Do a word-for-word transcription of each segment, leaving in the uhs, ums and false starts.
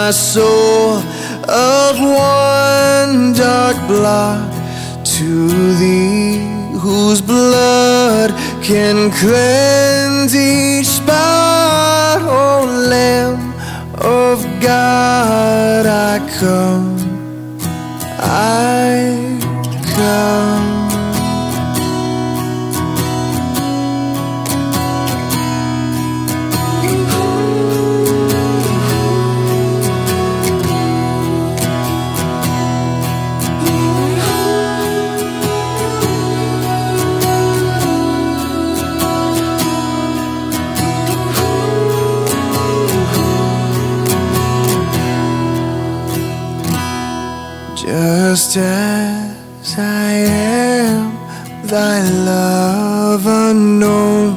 My soul of one dark blot, to thee whose blood can cleanse each spot. O Lamb of God, I come, I come. Just as I am, thy love unknown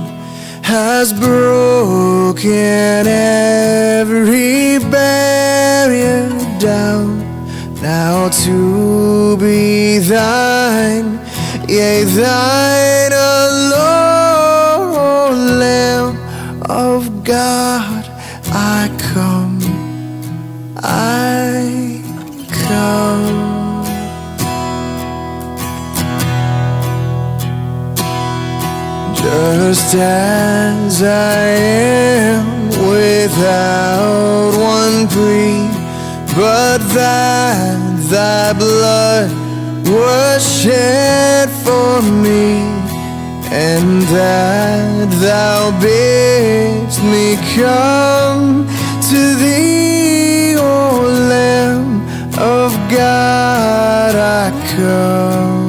has broken every barrier down. Now to be thine, yea, thine alone, O Lamb of God, I come, I come. Just as I am, without one plea, but that thy blood was shed for me, and that thou bidst me come to thee, O Lamb of God, I come,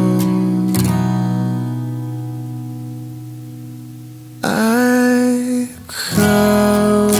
I come.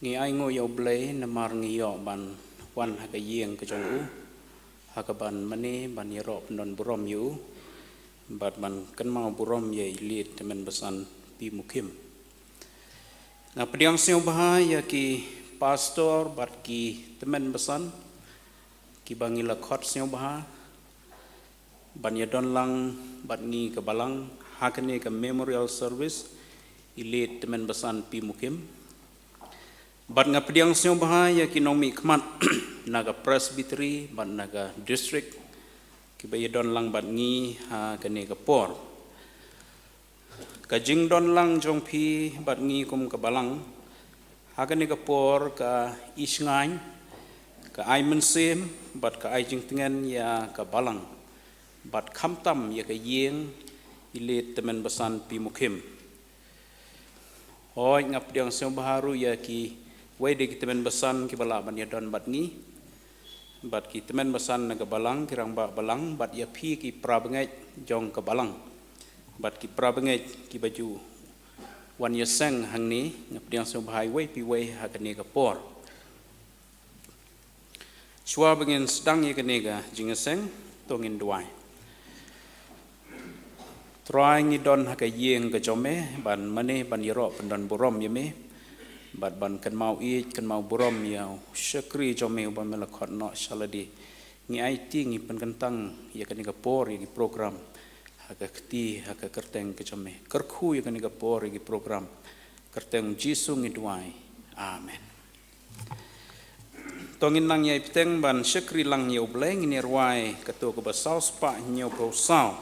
Ngi ai nguh ïa U Blei namar ngi ïoh ban wan ha ka ïing ka jong u, ha kaban mane ban ïaroh pyndon burom ïa u, bad ban kynmaw burom ïa i Late Tymmen Basan P Mukhim. Nga pdiang sngewbha ïa ki pastor bad ki tymmen basan, kiba ngi la khot sngewbha ban ïadon lang bad ngi ka balang ha kane ka memorial service i Late Tymmen Basan P Mukhim. Bad nga pdiang sngewbha ïa ki nongmihkhmat na ka presbytery bad na ka district, kiba ïadon lang bad ngi ha kane ka por. Ka jingdon lang jong phi bad ngi kum ka balang ha kane ka por ka i shngaiñ, ka ai mynsiem bad ka ai jingtngen ïa ka balang, bad khamtam ïa ka ïing i Late Tymmen Basan P Mukhim. Hooid, nga pdiang sngewbha ruh ïa kiwei de ki tymmen basan kiba lah ban ïadon bad ngi, bad ki tymmen basan na ka balang, ki rangbah balang, bad ïa phi ki para bangeit jong ka balang, bad ki para bangeit kiba ju wan ïaseng hangne. Nga pdiang sngewbha iwei pa iwei ha kane ka por. Shuwa ba ngin sdang ïa kane ka jingïaseng, to ngin duwai. Trai, ngi don ha ka ïing ka jong me ban mane ban ïaroh pyndon burom ïa me, bad ban kynmaw ïeit kynmaw burom ïa u shakri jong me uba me la khot noh sha lade. Ngi aiti, ngi pynkyntang ïa kane ka por ïa ki program ha ka kti, ha ka kyrteng ka jong me. Kyrkhu ïa kane ka por ïa ki program. Kyrteng Jisu ngi duwai. Amen. To ngin nang ïai bteng ban shakri lang ïa U Blei. Ngin ïa rwai kato kaba saw spah hynñiew phew saw.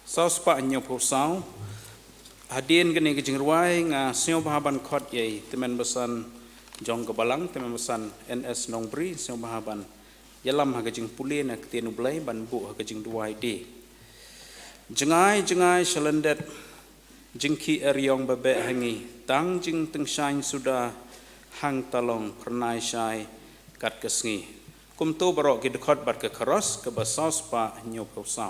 Saw spah hynñiew phew saw. Hadien kane ka jingrwai nga sngewbha ban khot ïa i tymmen basan jong ka balang, tymmen basan N S Nongbri, sngewbha ban ïalam ha ka jingpule na ka ktien U Blei ban buh ha ka jingduwai de. Jngai, jngai sha lyndet, jingkhih eriong ba beh ha ngi, tang jingtyngshaiñ suda hangta long, phyrnai shai kat ka sngi. Kumto baroh ki dkhot bad ka kharos kaba saw spah hynñiew phew saw.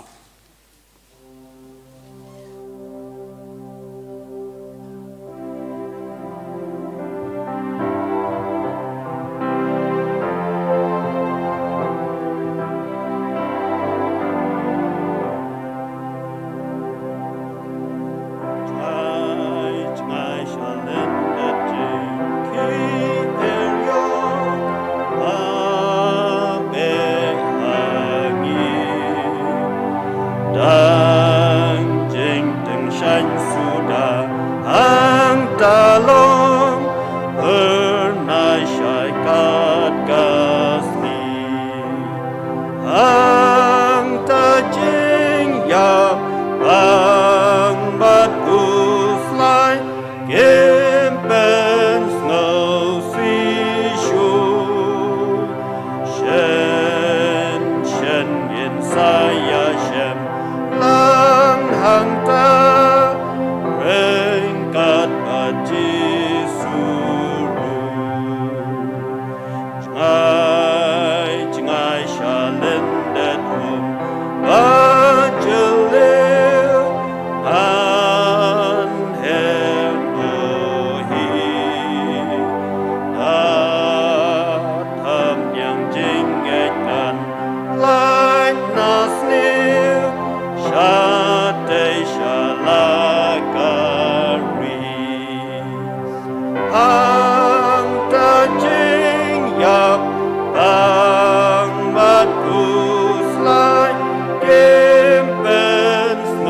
Tang jingtyngshaiñ suda hangta long, phyrnai shai kat ka sngi. Hangta jingïap bang bad khuslai kim pynsngewsih shuh. Shen shen ngin sa ïashem lang hangta ryngkat bad Jisu ruh. Jngai, jngai sha lyndet um ba jylliew, ngan heh noh hi. Da tham ïa ka jingngeit, ngan lait na sniew shatei sha la ka ri. Hangta jingïap bang bad khuslai kim pynsngewsih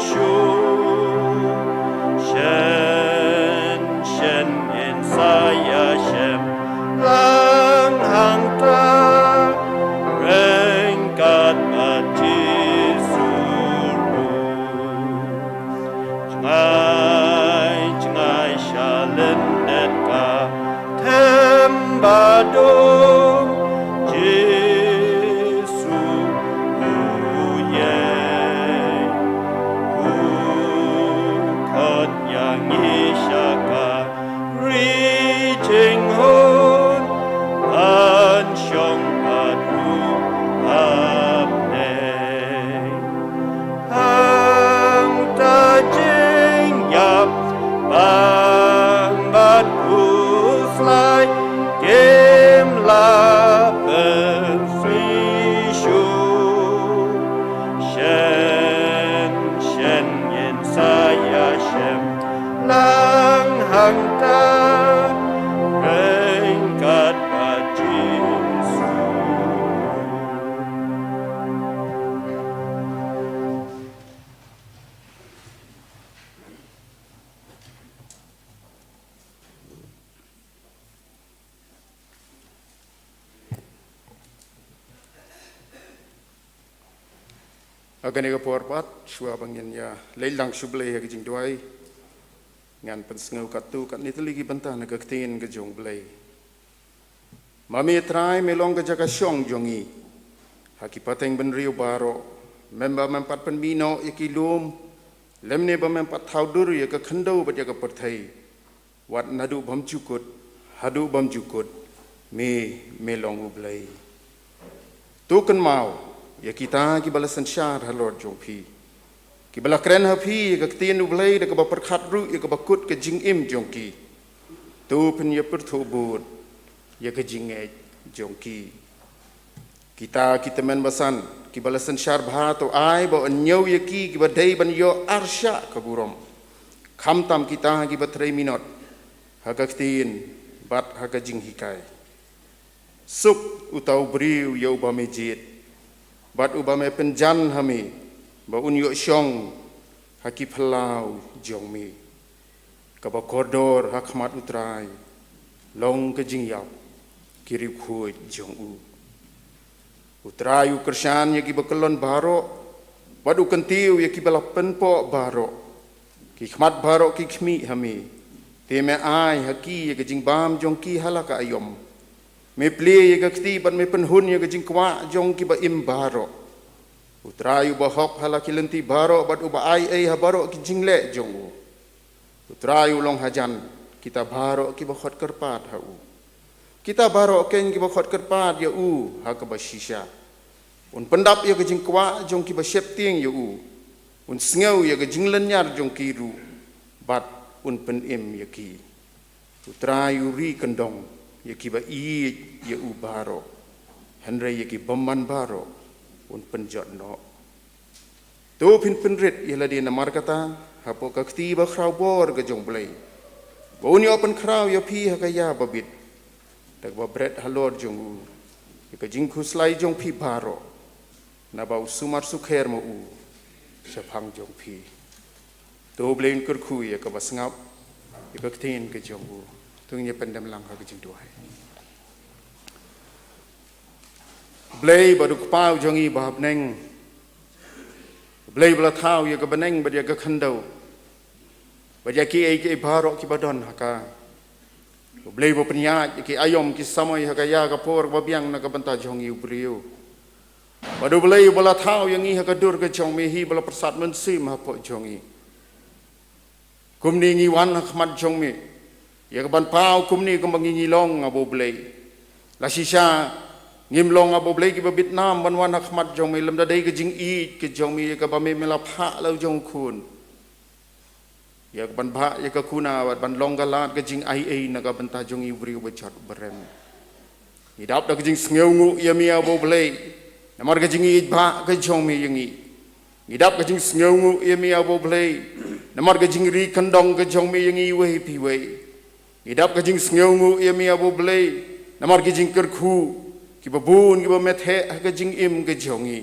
shuh. Shen shen ngin sa ïashem lang hangta ryngkat bad Jisu ruh. Jngai, jngai sha lyndet ka them ba dum, Jisu u ïeng. U khot ïa ngi sha ka ri jinghun, ban shong bad u hapdeng. Hangta jingïap bang bad Lai kim la pynsui shuh. Shen, shen ngin sa ïashem lang hangta ryngkat bad Jisu. Ha kane ka por pat, shuwa ba ngin ïa leit lang sha U Blei ha ka jingduwai, ngan pynsngew katto katne tylli ki bynta na ka ktien ka jong U Blei. Ma me Trai me long ka jaka shong jong ngi ha ki pateng bynriew baroh, mem ba mem pat pynmih noh ïa ki lum, lymne ba mem pat thaw dur ïa ka khyndew bad ïa ka pyrthei. Wat naduh bymjukut haduh bymjukut, me, me long U Blei. To kynmaw ïa kita kiba la synshar halor jong phi, kiba la kren ha phi ïa ka ktien U Blei da kaba pyrkhat ruh ïa kaba kut ka jingim jong ki. To pynïapyrthuh bud ïa ka jingngeit jong ki. Kita ki tymmen basan kiba la synshar bha, to ai ba yn ñiew ïa ki kiba dei ban ïoh arshah ka burom, khamtam kita kiba trei minot ha ka ktien bad ha ka jinghikai. Suk uta u briew ïa uba me jied bad uba me pynjan ha me, ba un ïoh shong ha ki phyllaw jong me. Kaba kordor ha khmat U Trai long ka jingïap ki riewkhuid jong u. U Trai u kyrshan ïa kiba kyllon baroh, bad u kyntiew ïa kiba la pynpoh baroh. Ki khmat baroh ki khmih ha me, te me ai ha ki ïa ka jingbam jong ki ha la ka aïom. Me plie ïa ka kti bad me pynhun ïa ka jingkwah jong kiba im baroh. U Trai uba hok ha la ki lynti baroh bad uba ai ei ha baroh ki jingleh jong u. U Trai u long hajan kita baroh kiba khot kyrpad ha u. Kita baroh kein kiba khot kyrpad ïa u ha kaba shisha. Un pyndap ïa ka jingkwah jong kiba sheptieng ïa u. Un sngew ïa ka jinglynñiar jong ki ruh, bad un pynim ïa ki. U Trai u ri kyndong ïa kiba ïeit ïa u baroh, hynrei ïa ki bymman baroh un pynjot noh. To phin pynrit ïa lade namar kata hapoh ka kti ba khraw bor ka jong U Blei, ba un ïoh pynkhraw ïa phi ha ka ïa babit, da kaba bret halor jong u ïa ka jingkhuslai jong phi baroh, naba u sumar sukher ma u shaphang jong phi. To U Blei un kyrkhu ïa kaba sngap ïa ka ktien ka jong u. To ngin ïa pyndem lang ha ka jingduwai. Blei bad u Kpa u jong ngi ba ha bneng, Blei ba la thaw ïa ka bneng bad ïa ka khyndew, bad ïa kiei kiei baroh kiba don ha ka. Blei ba pynïaid ïa ki aïom ki samoi ha ka ïa ka por ba biang na ka bynta jong ngi u briew. Bad U Blei ba la thaw ïa ngi ha ka dur ka jong me, hi ba la pyrsad mynsiem hapoh jong ngi. Kumne ngi wan ha khmat jong me ïa ka ban paw kumne kumba ngi ngi long, Aba U Blei. La shisha ngim long, Aba U Blei, kiba bit nam ban wan ha khmat jong me lymda dei ka jingïeit ka jong me ïa kaba me, me la phah la u jong u khun. Ïa ka ban bah ïa ka kuna bad ban long ka lad ka jingaiei na ka bynta jong ngi u briew ba jot ba rem. Ngi dap da ka jingsngewnguh ïa me, Aba U Blei, namar ka jingïeit bah ka jong me ïa ngi. Ngi dap ka jingsngewnguh ïa me, Aba U Blei, namar ka jingri kyndong ka jong me ïa ngi iwei pa iwei. Ngi dap ka jingsngewnguh ïa me, Aba U Blei, namar ki jingkyrkhu kiba bun kiba me theh ha ka jingim ka jong ngi.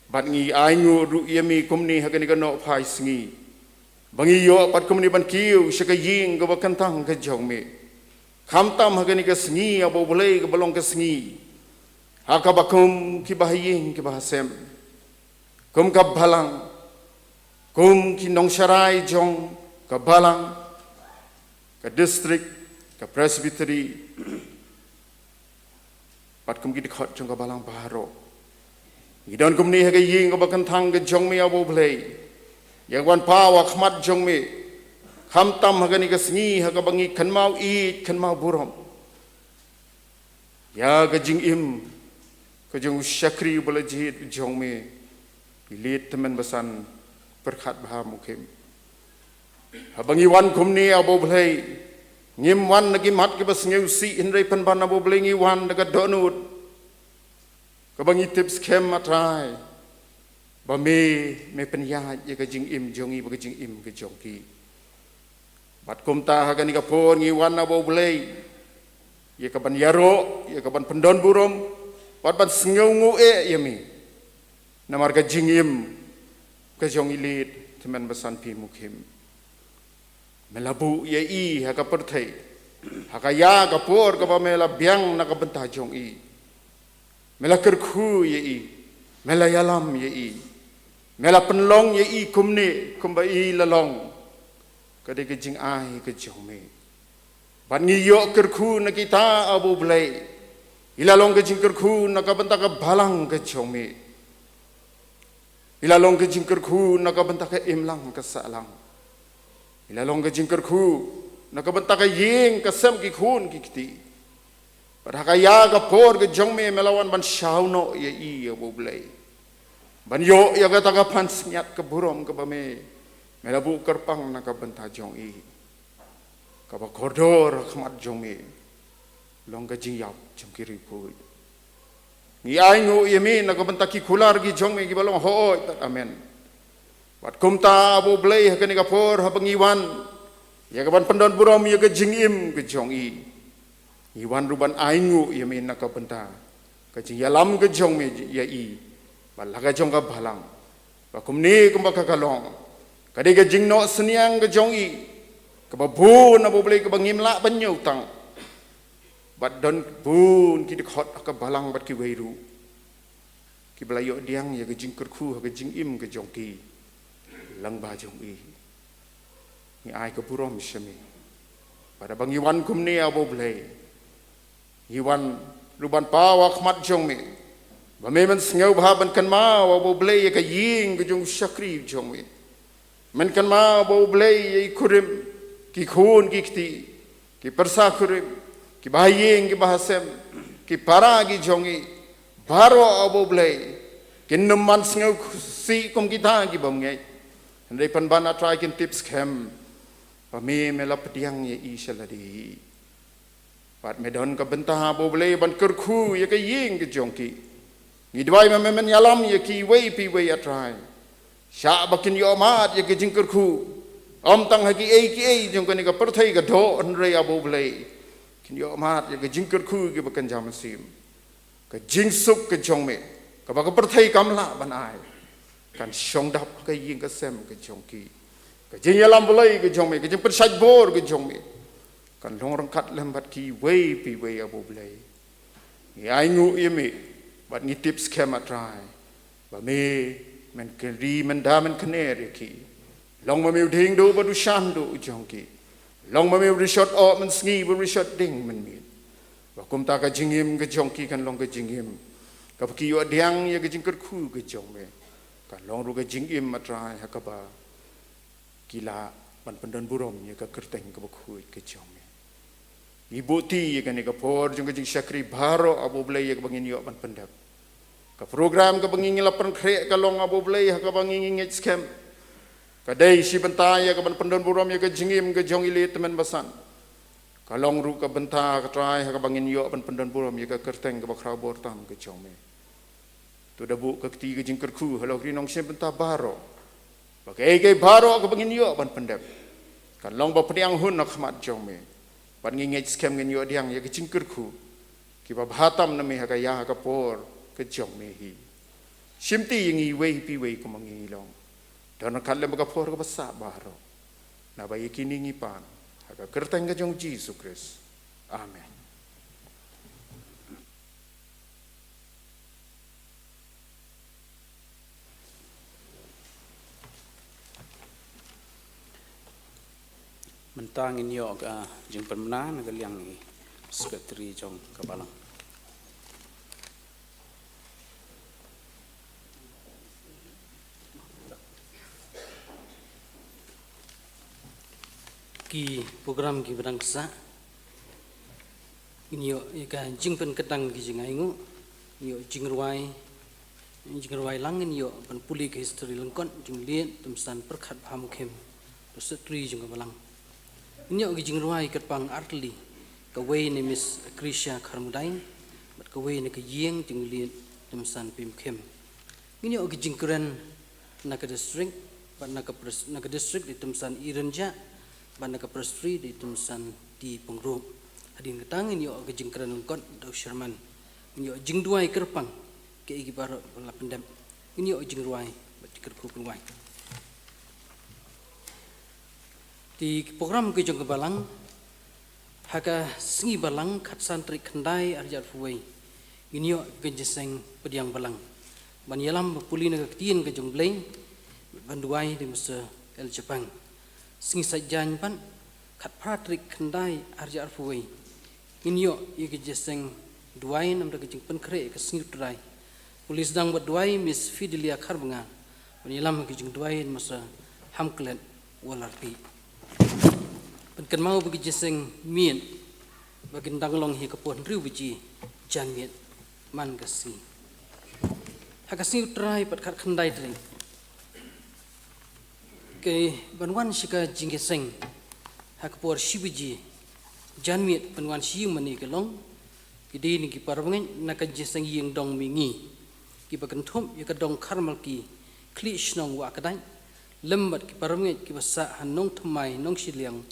Bad ngi ainguh ruh ïa me kumne ha kane ka nohphai sngi, ba ngi ïoh pat kumne ban kiew sha ka ïing kaba kyntang ka jong me. Khamtam ha kane ka sngi, Aba U Blei, kaba long ka sngi ha kaba kum kiba ha ïing kiba ha sem, kum ka balang, kum ki nongsharai jong ka balang, ka district, ka presbytery, bad kum ki dkhot jong ka balang baroh. Ngi don kumne ha ka ïing kaba kyntang ka jong me, Aba U Blei, ïa ka ban paw ha khmat jong me. Khamtam ha kane ka sngi ha kaba ngi kynmaw ïeit kynmaw burom ïa ka jingim ka jong u shakri uba la jied u jong me, i Leit Tymmen Basan Pyrkhat Bha Mukhim. Haba ngi wan kumne, Aba U Blei, Ngim wan da ki mat kiba sngewsih, hynrei pynban, A Blei, ngi wan da ka dohnud kaba ngi tip skhem, A Trai, ba me, me pynïaid ïa ka jingim jong ngi bad ka jingim ka jong ki. Bad kumta ha kane ka por ngi wan, A Blei, ïa kaban ïaroh, ïa kaban pyndon burom, bad ban sngewnguh eh ïa me. Namar ka jingim ka jong i Leit Tymmen Basan P. Mukhim, me la buh ïa i ha ka pyrthei, ha ka ïa ka por kaba me la biang na ka bynta jong i. Me la kyrkhu ïa i, me la ïalam ïa i, me la pynlong ïa i kumne kumba i la long. Ka dei ka jingai ka jong me. Bad ngi ïoh kyrkhu na kita, A Blei, i la long ka jingkyrkhu na ka bynta ka balang ka jong me. I la long ka jingkyrkhu na ka bynta ka imlang ka sahlang. I la long ka jingkyrkhu na ka bynta ka ïing ka sem, ki khun ki kti. Bad ha ka ïa ka por ka jong me, me la wan ban shaw noh ïa i, A Blei, ban ïoh ïa kata ka pansngiat ka burom kaba me, me la buh kyrpang na ka bynta jong i. Kaba kordor ha khmat jong me long ka jingïap jong ki riewkhuid. Ngi ainguh ïa me na ka bynta ki kular ki jong me kiba long hooid bad amen. Bad kumta, A Blei, ha kane ka por haba ngi wan ïa kaban pyndon burom ïa ka jingim ka jong i, ngi wan ruh ban ainguh ïa me na ka bynta ka jingïalam ka jong me ïa i bad la ka jong ka balang. Ba kumne kumba ka, ka long, ka dei ka jingnoh synñiang ka jong i kaba bun, A Blei, kaba ngim lah ban ñiew tang. Bad don bun ki dkhot ha ka balang bad kiwei ruh kiba la ïoh pdiang ïa ka jingkyrkhu ha ka jingim ka jong ki lyngba jong i. Ngi ai ka burom sha me. Bad haba ngi wan kumne, A Blei, ngi wan ruh ban paw ha khmat jong me, ba me men sngewbha ban kynmaw, A Blei, ïa ka ïing ka jong u shakri jong me. Men kynmaw, A Blei, ïa i kurim, ki khun ki kti, ki pyrsa kurim, ki bahaïing ki bahasem, ki para ki jong i, baroh, A Blei, kin ym man sngewsih kum kita ki bymngeit. Hynrei pynban, A Trai, kin tip skhem ba me, me la pdiang ïa i sha lade. Bad me don ka bynta, A Blei, ban kyrkhu ïa ka ïing ka jong ki. Ngi duwai ba me men ïalam ïa kiwei pa iwei, A Trai, shah ba kin ïoh mad ïa ka jingkyrkhu, ym tang ha kiei kiei jong kane ka pyrthei ka doh, hynrei, A Blei, kin ïoh mad ïa ka jingkyrkhu kiba kynja mynsiem. Ka jingsuk ka jong me, kaba ka pyrthei kam lah ban ai, kan shong dap ha ka ïing ka sem ka jong ki. Ka jingïalam Blei ka jong me, ka jingpynshait bor ka jong me, kan long ryngkat lem bad kiwei pa iwei, A Blei. Ngi ainguh ïa me bad ngi tip skhem, A Trai, ba me men kynri, men da, men kner ïa ki. Long ma me u dieng duh bad u shan duh jong ki. Long ma me u rishot oh mynsngi bad u rishot dieng mynmiet. Ba kumta ka jingim ka jong ki kan long ka jingim kaba ki ïoh pdiang ïa ka jingkyrkhu ka jong me. Kan long ruh ka jingim, A Trai, ha kaba ki lah ban pyndon burom ïa ka kyrteng kaba khuid ka jong me. Ngi buh ti ïa kane ka por jong ka jingshakri baroh, A Blei, ïa kaba ngin ïoh ban pyndep. Ka program kaba ngi, ngi la pynkhreh ka long, A Blei, ha kaba ngi, ngi ngeit skhem ka dei shi bynta ïa kaban pyndon burom ïa ka jingim ka jong i Leit Tymmen Basan. Ka long ruh ka bynta, A Trai, ha kaba ngin ïoh ban pyndon burom ïa ka kyrteng kaba khraw bor tam ka jong me. To da buh ka kti ka jingkyrkhu halor ki nongshim bynta baroh, ba kaei kaei baroh kaba ngin ïoh ban pyndep kan long ba pdiang hun na khmat jong me. Bad ngi ngeit skhem ngin ïoh pdiang ïa ka jingkyrkhu kiba bha tam na me ha ka ïa ka por ka jong me hi. Shim ti ïa ngi iwei pa iwei kumba ngi long. Don ryngkat lem bad ka por kaba sah baroh. Naba ïa kine ngi pan ha ka kyrteng ka jong u Jisu Khrist. Amen. Mynta ngin ïoh ka jingpynbna na ka liang i Secretary jong ka balang. Ki program kiba dang sah, ngin ïoh ïa ka jingpynkyndang ki jingainguh, ngin ïoh jingrwai, jingrwai lang, ngin ïoh ban pule ka history lyngkot jong u Leit Tymmen Basan Pyrkhat Bha Mukhim, u Secretary jong ka balang. Ngin ïoh ka jingrwai kyrpang artylli, kawei na Miss Krisha Kharmudai bad kawei na ka ïing jingleit Tymsan Pimkhem. Ngin ïoh ka jingkren na ka district bad na ka pres-, na ka district dei Tymsan I Rynjah bad na ka presbytery dei Tymsan T Pyngrope. Hadien kata ngin ïoh ka jingkren lyngkot da u chairman. Ngin ïoh jingduwai kyrpang, kiei kiei baroh ba la pyndep. Ngin ïoh jingrwai bad jingkyrkhu kyrwai. Te ki program ki jong ka balang, ha ka sngi balang khatsan tarik khyndai arhajar arphew wei, ngin ïoh ka jingïaseng pdiang balang ban ïalam ba pule na ka ktien ka jong U Blei, ban duwai da u Mister L Japang. Sngi Saitjaiñ pat, khatphra tarik khyndai arhajar arphew wei, ngin ïoh ïa ka jingïaseng duwai namar ka jingpynkhreh ïa ka sngi U Trai. Pule sdang bad duwai Miss Fidelia Kharbanga, ban ïalam ïa ka jingduwai da u Mister Hamklet Walarpi. Pynkynmaw ba ka jingïaseng miet ba kin dang long ha ka por hynriew baje janmiet man ka sngi. Ha ka sngi U Trai pat khatkhyndai tarik, ka ban wan sha ka jingïaseng ha ka por shi baje janmiet, ban wan sha ïing mane ka long, ki dei na ki parabangeit na ka jingïaseng ïing dong mihngi, kiba kynthup ïa ka dong Kharmalki, Khlieh Shnong Wahkdait, lem bad ki parabangeit kiba sah ha Nongthymmai Nongshiliang,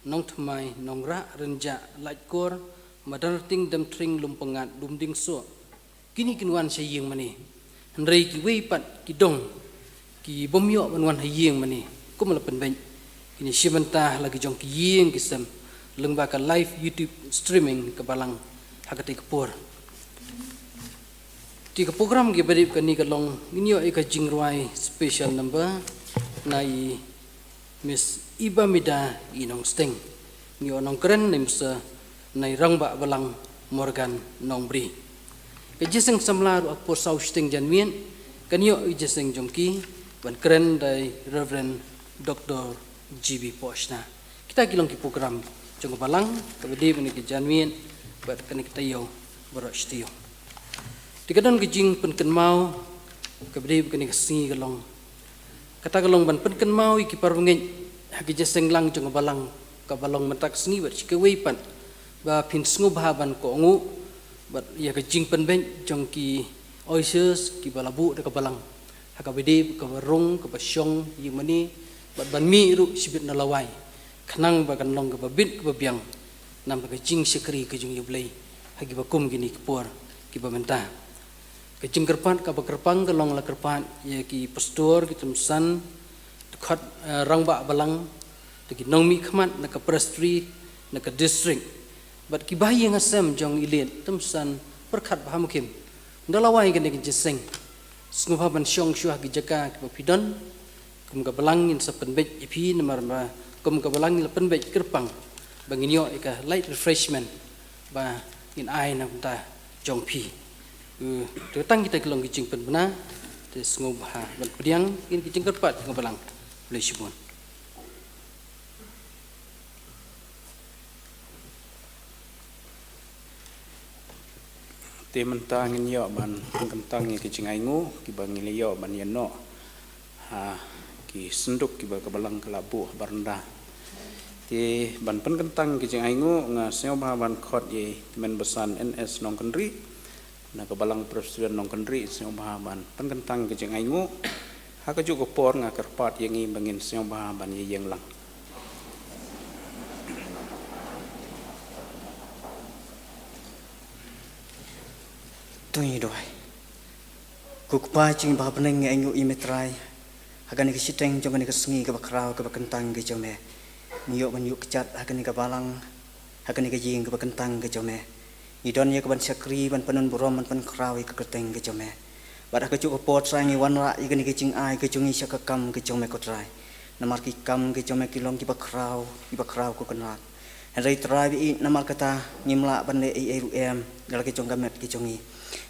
Nongthymmai Nongrah, Rynjah, Laitkor, Madanrting, Demthring, Lumpyngngad, Lumdiengsoh, kine kin wan sha ïing mane. Hynrei kiwei pat ki dong ki bym ïoh ban wan ha ïing mane, kum la pynbeit, kin ïashim bynta ha la ki jong ki ïing ki sem lyngba ka live YouTube streaming ka balang ha katei ka por. Te ka program kiba dei kane ka long, ngin ïoh ïa ka jingrwai special number na i Miss Ibamida Inongsteng. Ngi ïoh nongkren na i Mister, na i Rangbah Balang Morgan Nongbri. Ka jingïaseng samla ruh ha ka por saw shiteng janmiet, kan ïoh ïa ka jingïaseng jong ki, ban kren da i Reverend Doctor G B Pohshna. Kita ki long ki program jong ka balang kaba dei kane ka janmiet bad kane ka taïew baroh shi taïew. Te ka don ka jingpynkynmaw kaba dei kane ka sngi ka long, kata ka long ban pynkynmaw ïa ki parabangeit ha ka jingïaseng lang jong ka balang, kaba long mynta ka sngi bad shi kawei pat, ba phin sngewbha ban kohnguh bad ïa ka jingpynbeit jong ki ushers kiba la buh da ka balang ha kaba dei kaba rung kaba shong ïing mane, bad ban mih ruh shibit na lawei, khnang ba kan long kaba bit kaba biang namar ka jingshakri ka jong U Blei ha kiba kum kine ki por kiba mynta. Ka jingkyrpad kaba kyrpang ka long la kyrpad ïa ki pastor, ki tymmen, dkhot, eh, rangbah balang, da ki nongmihkhmat na ka presbytery, na ka district, bad ki bahaïing hasem jong i Liet Tymmen pyrkhat ba ha Mukim. Ynda la wai kane ka jingïaseng, sngewbha ban shong shuwa ha ki jaka kiba phi don. Kum ka balang ngin sa pynbeit ïa phi namar ba kum ka balang ngin la pynbeit kyrpang ba ngin ïoh ïa ka light refreshment ba ngin ai na ka bynta jong phi. Eh, te tang kita ki long ki jingpynbna, te sngewbha ban pdiang ïa ki jingkyrpad jong ka balang. Khublei shibun. Te mynta ngin ïoh ban pynkyntang ïa ki jingainguh kiba ngi la ïoh ban ïa noh ha ki synduk kiba ka balang ka la buh ha baranda. Te ban pynkyntang ki jingainguh, nga sngewbha ban khot ïa i Tymmen Basan N S Nongkynrih na ka balang Presbyterian Nongkynrih, sngewbha ban pynkyntang ki jingainguh. Ha kajuh ka por nga kyrpad ïa ngi ba ngin sngewbha ban ïa ïeng lang. To ngin duwai. Ko Kpa jong ngi ba ha bneng, ngi ainguh ïa me Trai ha kane ka shiteng jong kane ka sngi kaba khraw kaba kyntang ka jong me. Ngi ïoh ban ïuh kjat ha kane ka balang, ha kane ka ïing kaba kyntang ka jong me. Ngi don ïa ka ban shakri, ban pynburom, ban pynkhraw ïa ka kyrteng ka jong me. Bad ha kajuh ka por Trai ngi wanrah ïa kane ka jingai ka jong ngi sha ka kam ka jong me ko Trai. Namar ki kam ka jong me ki long kiba khraw, kiba khraw ko Kynrad. Hynrei Trai baieit, namar kata ngim lah ban leh ei ei ruh em ïa la ka jong ka met ka jong ngi.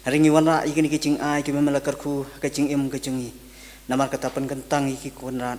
Hynrei ngi wanrah ïa kine ki jingai kiba me la kyrkhu ha ka jingim ka jong ngi. Namar kata pynkyntang ïa ki ko Kynrad,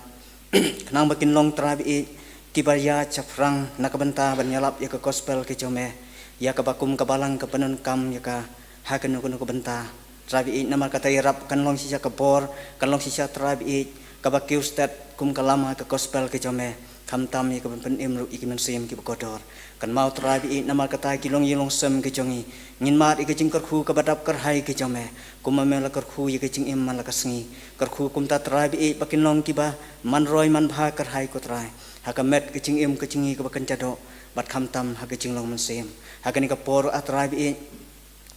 khnang ba kin long Trai baieit kiba ïaid shaphrang na ka bynta ban ïalap ïa ka gospel ka jong me, ïa kaba kum ka balang ka pyndonkam ïa ka ha kano kano ka bynta. Trai baieit, namar kata ïarap kan long shisha ka bor, kan long shisha Trai baieit kaba kiew stet kum ka lama ka gospel ka jong me. Khamtam ïa ka ban pynim ruh ïa ki mynsiem kiba kordor. Kynmaw Trai ba ïeit, namar kata ki long ïing long sem ki jong ngi. Ngin mad ïa ka jingkyrkhu kaba dap kyrhai ki jong me. Kumba me la kyrkhu ïa ka jingim man la ka sngi. Kyrkhu kumta Trai ba ïeit ba kin long kiba man roi man bha kyrhai ko Trai. Ha ka met ka jingim ka jong ngi kaba kynja doh. Bad khamtam ha ka jinglong mynsiem. Ha kane ka por ah Trai ba ïeit,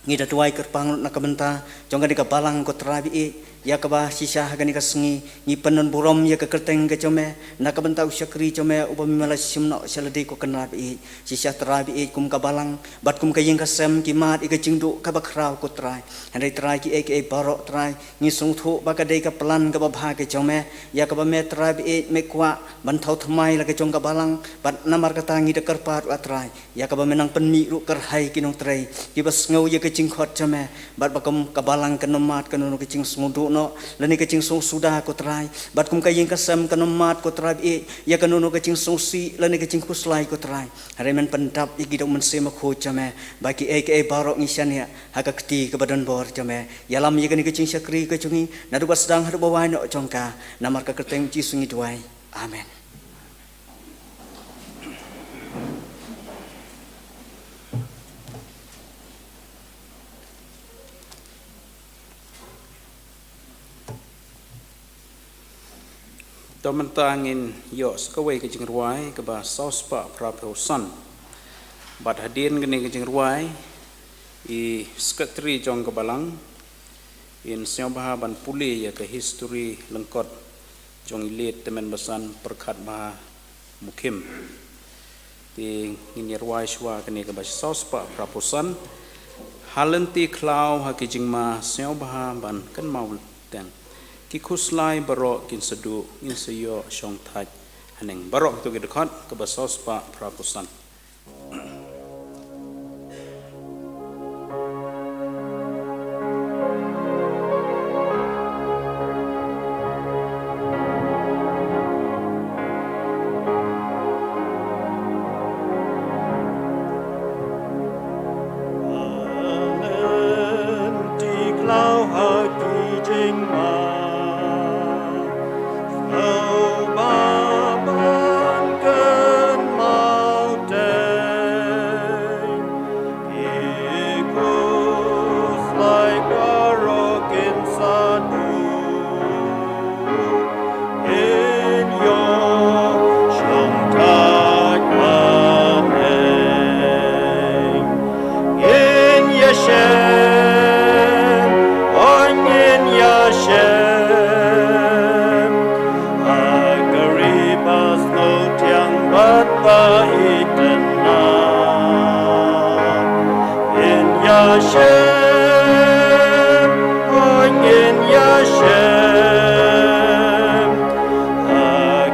ngi da duwai kyrpang na ka bynta jong kane ka balang ko Trai ba ïeit, ïa kaba shisha ha kane ka sngi ngi pyndon burom ïa ka kyrteng ka jong me na ka bynta u shakri jong me uba me la shim noh sha lade ko Trai ba ïeit. Shisha Trai ba ïeit, kum ka balang bad kum ka ïing ka sem ki mad ïa ka jingduh kaba khraw ko Trai. Hynrei Trai, kiei kiei baroh Trai ngi sngewthuh ba ka dei ka plan kaba bha ka jong me, ïa kaba me Trai ba ïeit me kwah ban thaw thymmai la ka jong ka balang, bad namar kata ngi da kyrpad ruh ah Trai ïa kaba me nang pynmih ruh kyrhai ki nongtrei kiba sngew ïa ka jingkhot jong me, bad ba kum ka balang kan ym mad kano kano ka jingsngewduh noh lane ka jingsngewsuda ko Trai, bad kum ka ïing ka sem kan ym mad ko Trai ba ïeit ïa kano kano ka jingsngewsih lane ka jingkhuslai ko Trai. Hynrei men pyndap ïa ki da u Mynsiem Bakhuid jong me, ba kiei kiei baroh ngi shaniah ha ka kti kaba donbor jong me. Ïalam ïa kane ka jingshakri ka jong ngi naduh ba sdang haduh ba wai noh jong ka. Namar ka kyrteng Jisu ngi duwai. Amen. To mynta ngin ïoh sa kawei ka jingrwai kaba saw spah phra phew san. Bad hadien kane ka jingrwai, i sekretari jong ka balang in sngewbha ban pule ïa ka histori lyngkot jong i late tymmen basan Pyrkhat Bha Mukhim. Te ngin ïa rwai shuwa kane kaba saw spah phra phew san. Ha lynti khlaw ha ki jingma sngewbha ban kynmaw teng. Ki khuslai baroh kin sa duh, ngin sa ïoh shong thait haneng. Baroh kito ki dkhot kaba saw spah phra phew san. Lynti khlaw ha ki jingma, sngewbha ban kynmaw teng. Ki khuslai baroh kin sa duh, ngin ïoh shong thait haneng. Ngin ïashem, o ngin ïashem ha ka ri ba sngewthiang bad ba itynnad. Ngin ïashem, o ngin ïashem ha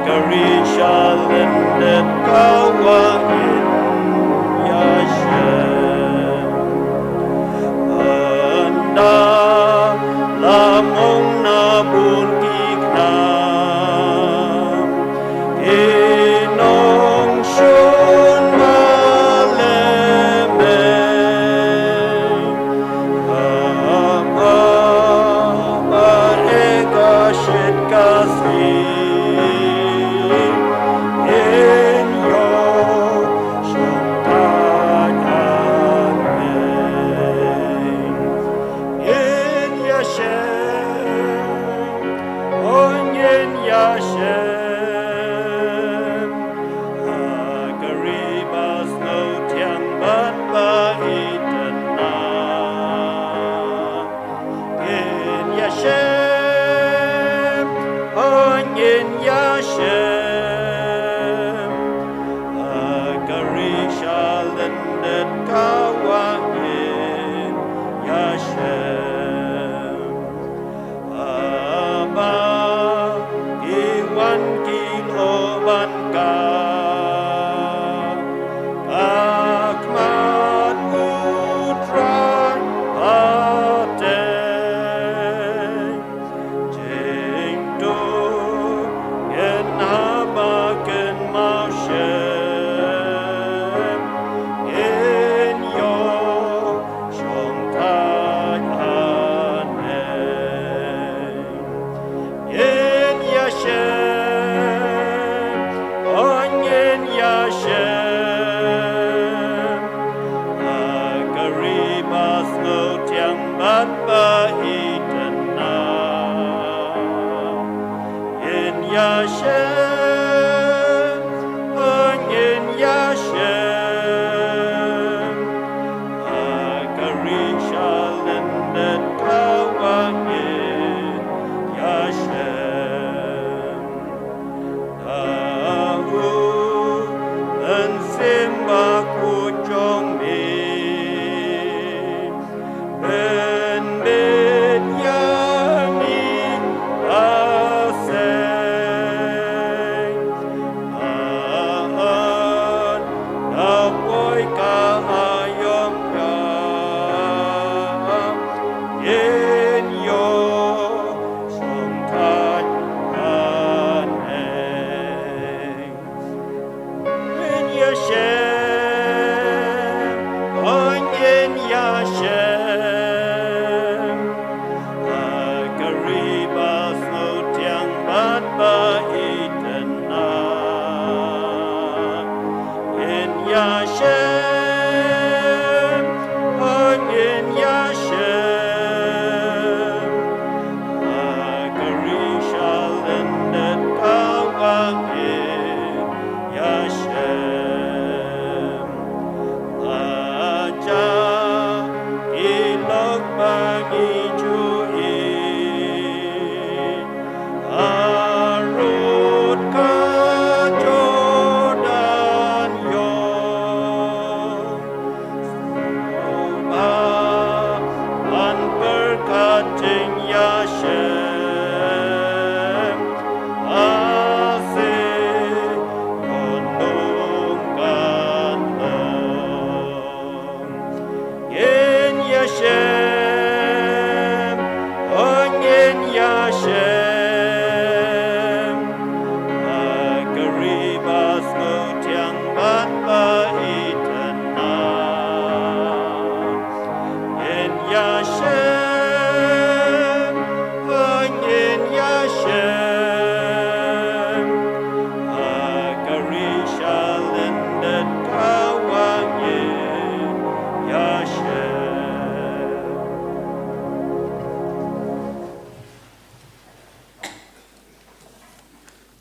ka ri sha lyndet ka wah ngin ïashem. Ynda la mong na bun ki khnang, ki nongshun malem.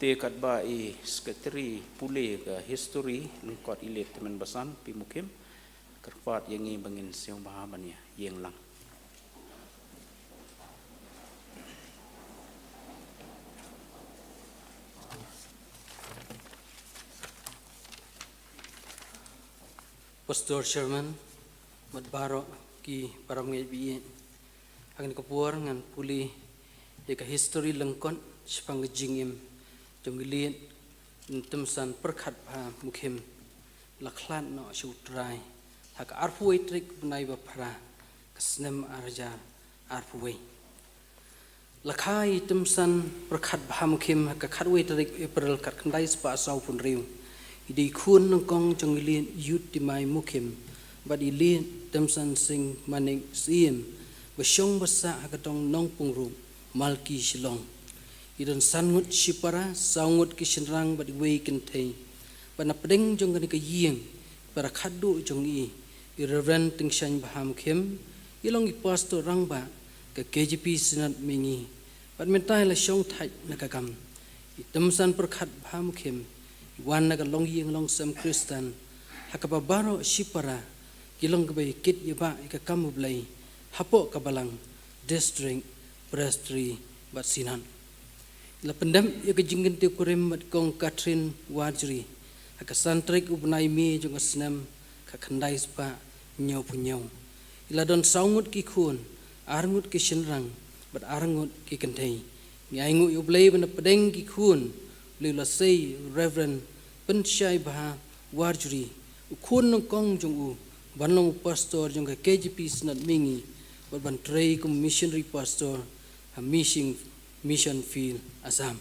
Te katba i Secretary pule ka history lyngkot i leit tymmen basan Pi Mukhim, kyrpad ïa ngi ba ngin sngewbha ban ïa ïeng lang. Pastor Sherman, bad baroh ki para ngeit ba ïeit. Ha kane ka por ngan pule ïa ka history lyngkot shaphang ka jingim jong i Late Tymsan Pyrkhat Bha Mukhim, la khlad noh sha U Trai ha ka arphew wei tarik u bnai ba phra, ka snem ar hajar arphew wei. La kha i Tymsan Pyrkhat Bha Mukhim ha ka khatwei tarik April khatkhyndai spah sawphew hynriew. I dei i khun nyngkong jong i Late Youth Timai Mukhim bad i Late Tymsan Sing Manik Syiem, ba shong ba sah ha ka dong Nongpyngrope, Malki, Shillong. I don san ngut shipara, saw ngut ki shynrang bad iwei i kynthei. Bad na pdeng jong kane ka ïing, para khatduh jong i, i Reverend Tyngshaiñ Bha Mukhim, i long i Pastor Rangbah ka K J P Synod Mihngi. Bad mynta i la shong thait na ka kam. I Tymsan Pyrkhat Bha Mukhim i wan na ka longïing longsem Khristan, ha kaba baroh shipara ki long kiba ïakit ïabah ïa ka kam U Blei hapoh ka balang, district, presbytery bad synod. La pyndep ïa ka jingkyntiew kurim bad Kong Catherine Warjri ha ka san tarik u bnai May jong ka snem khatkhyndai spah hynñiewphew hynñiew. I la don saw ngut ki khun, ar ngut ki shynrang bad ar ngut ki kynthei. Ngi ainguh ïa U Blei ba na pdeng ki khun, U Blei u la sei Reverend Pynshai Bha Warjri, u khun nyngkong jong u, ban long u pastor jong ka K J P Synod Mihngi bad ban trei kum missionary pastor ha Mission, Mission Field, Assam.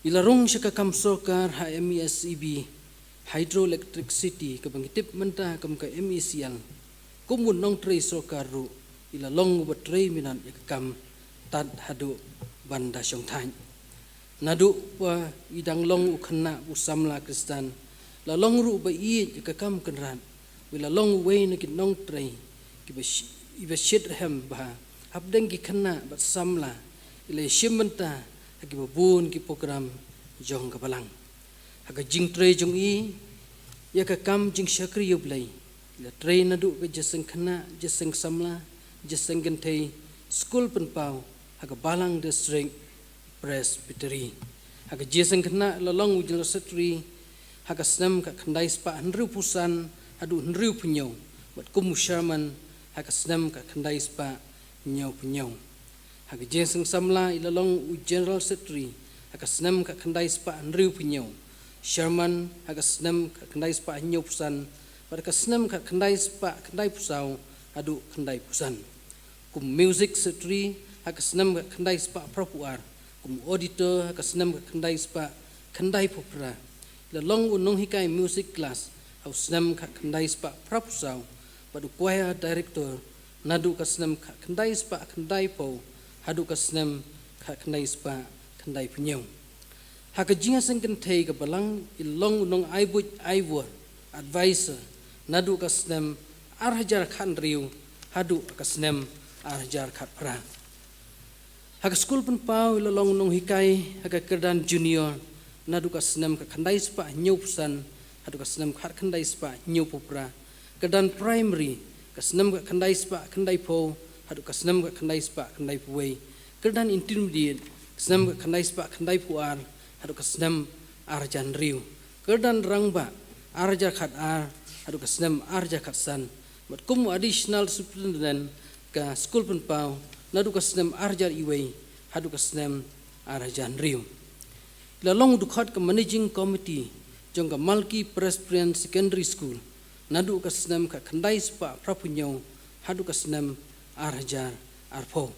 I la rung sha ka kam sorkar ha M E S E B, Hydroelectricity, kaba ngi tip mynta kum ka M E C L. Kum u nongtrei sorkar ruh, i la long uba trei minot ïa ka kam tad haduh ban da shong thait. Naduh ba i dang long u khynnah u samla Khristan, la long ruh ba ïeit ïa ka kam kynrad, ba i la long uwei na ki nongtrei kiba shi-, iba shit rhem bha hapdeng ki khynnah bad samla, i la ïashim bynta ha kiba bun ki program jong ka balang. Ha ka jingtrei jong i ïa ka kam jingshakri ïa U Blei, i la trei naduh ka jingïaseng khynnah, jingïaseng samla, jingïaseng kynthei, skul pynpaw ha ka Balang District Presbytery. Ha ka jingïaseng khynnah la long u General Secretary ha ka snem khatkhyndai spah hynriewphew san haduh hynriewphew hynñiew, bad kum u Chairman ha ka snem khatkhyndai spah hynñiewphew hynñiew. Ha ka jingïaseng samla i la long u General Secretary ha ka snem khatkhyndai spah hynriewphew hynñiew, Chairman ha ka snem khatkhyndai spah hynñiewphew san, bad ha ka snem khatkhyndai spah khyndaiphew saw haduh khyndaiphew san. Kum Music Secretary ha ka snem khatkhyndai spah phraphew ar, kum Auditor ha ka snem khatkhyndai spah khyndaiphew phra. I la long u nonghikai music class ha u snem khatkhyndai spah phraphew saw, bad u Choir Director naduh ka snem khatkhyndai spah khyndaiphew haduh ka snem khatkhyndai spah khyndaiphew hynñiew. Ha ka jingïaseng kynthei ka balang i la long u nongai buit ai bor, advisor, naduh ka snem ar hajar khathynriew haduh ka snem ar hajar khatphra. Ha ka skul pynpaw i la long u nonghikai ha ka kyrdan junior naduh ka snem khatkhyndai spah hynñiewphew san haduh ka snem khatkhyndai spah hynñiewphew phra. Kyrdan primary, ka snem khatkhyndai spah khyndaiphew haduh ka snem khatkhyndai spah khyndaiphew wei. Kyrdan intermediate, ka snem khatkhyndai spah khyndaiphew ar haduh ka snem ar hajar hynriew. Kyrdan rangbah, ar hajar khatar haduh ka snem ar hajar khatsan. Bad kum u Additional Superintendent ka skul pynpaw naduh ka snem ar hajar iwei haduh ka snem ar hajar hynriew. I la long u dkhot ka Managing Committee jong ka Malki Presbyterian Secondary School naduh ka snem khatkhyndai spah phraphew hynñiew haduh ka snem ar hajar arphew.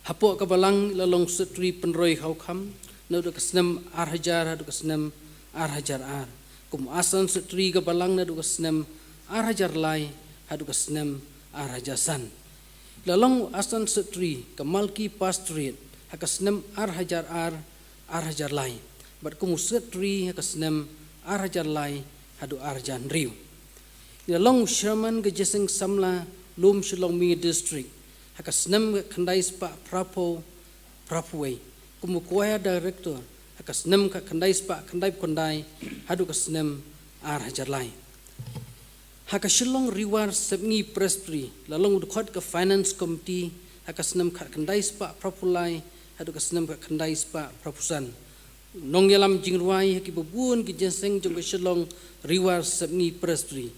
Hapoh ka balang i la long Secretary pynroi khaw kham naduh ka snem ar hajar haduh ka snem ar hajar ar. Kum Assistant Secretary ka balang naduh ka snem ar hajar lai haduh ka snem ar hajar san. I la long Assistant Secretary ka Malki Pastorate ha ka snem ar hajar ar, ar hajar lai, bad kum u Secretary ha ka snem ar hajar lai haduh ar hajar hynriew. I la long u Chairman ka jingïaseng samla lum Shillong Mihngi District ha ka snem khatkhyndai spah phraphew, phraphew wei. kum u choir director ha ka snem khatkhyndai spah khyndaiphew khyndai haduh ka snem ar hajar lai. Ha ka Shillong Rewar Sepngi Presbytery la long u dkhot ka Finance Committee ha ka snem khatkhyndai spah phraphew lai haduh ka snem khatkhyndai spah phraphew san. Nongïalam jingrwai ha ki babun ki jingïaseng jong ka Shillong Rewar Sepngi Presbytery.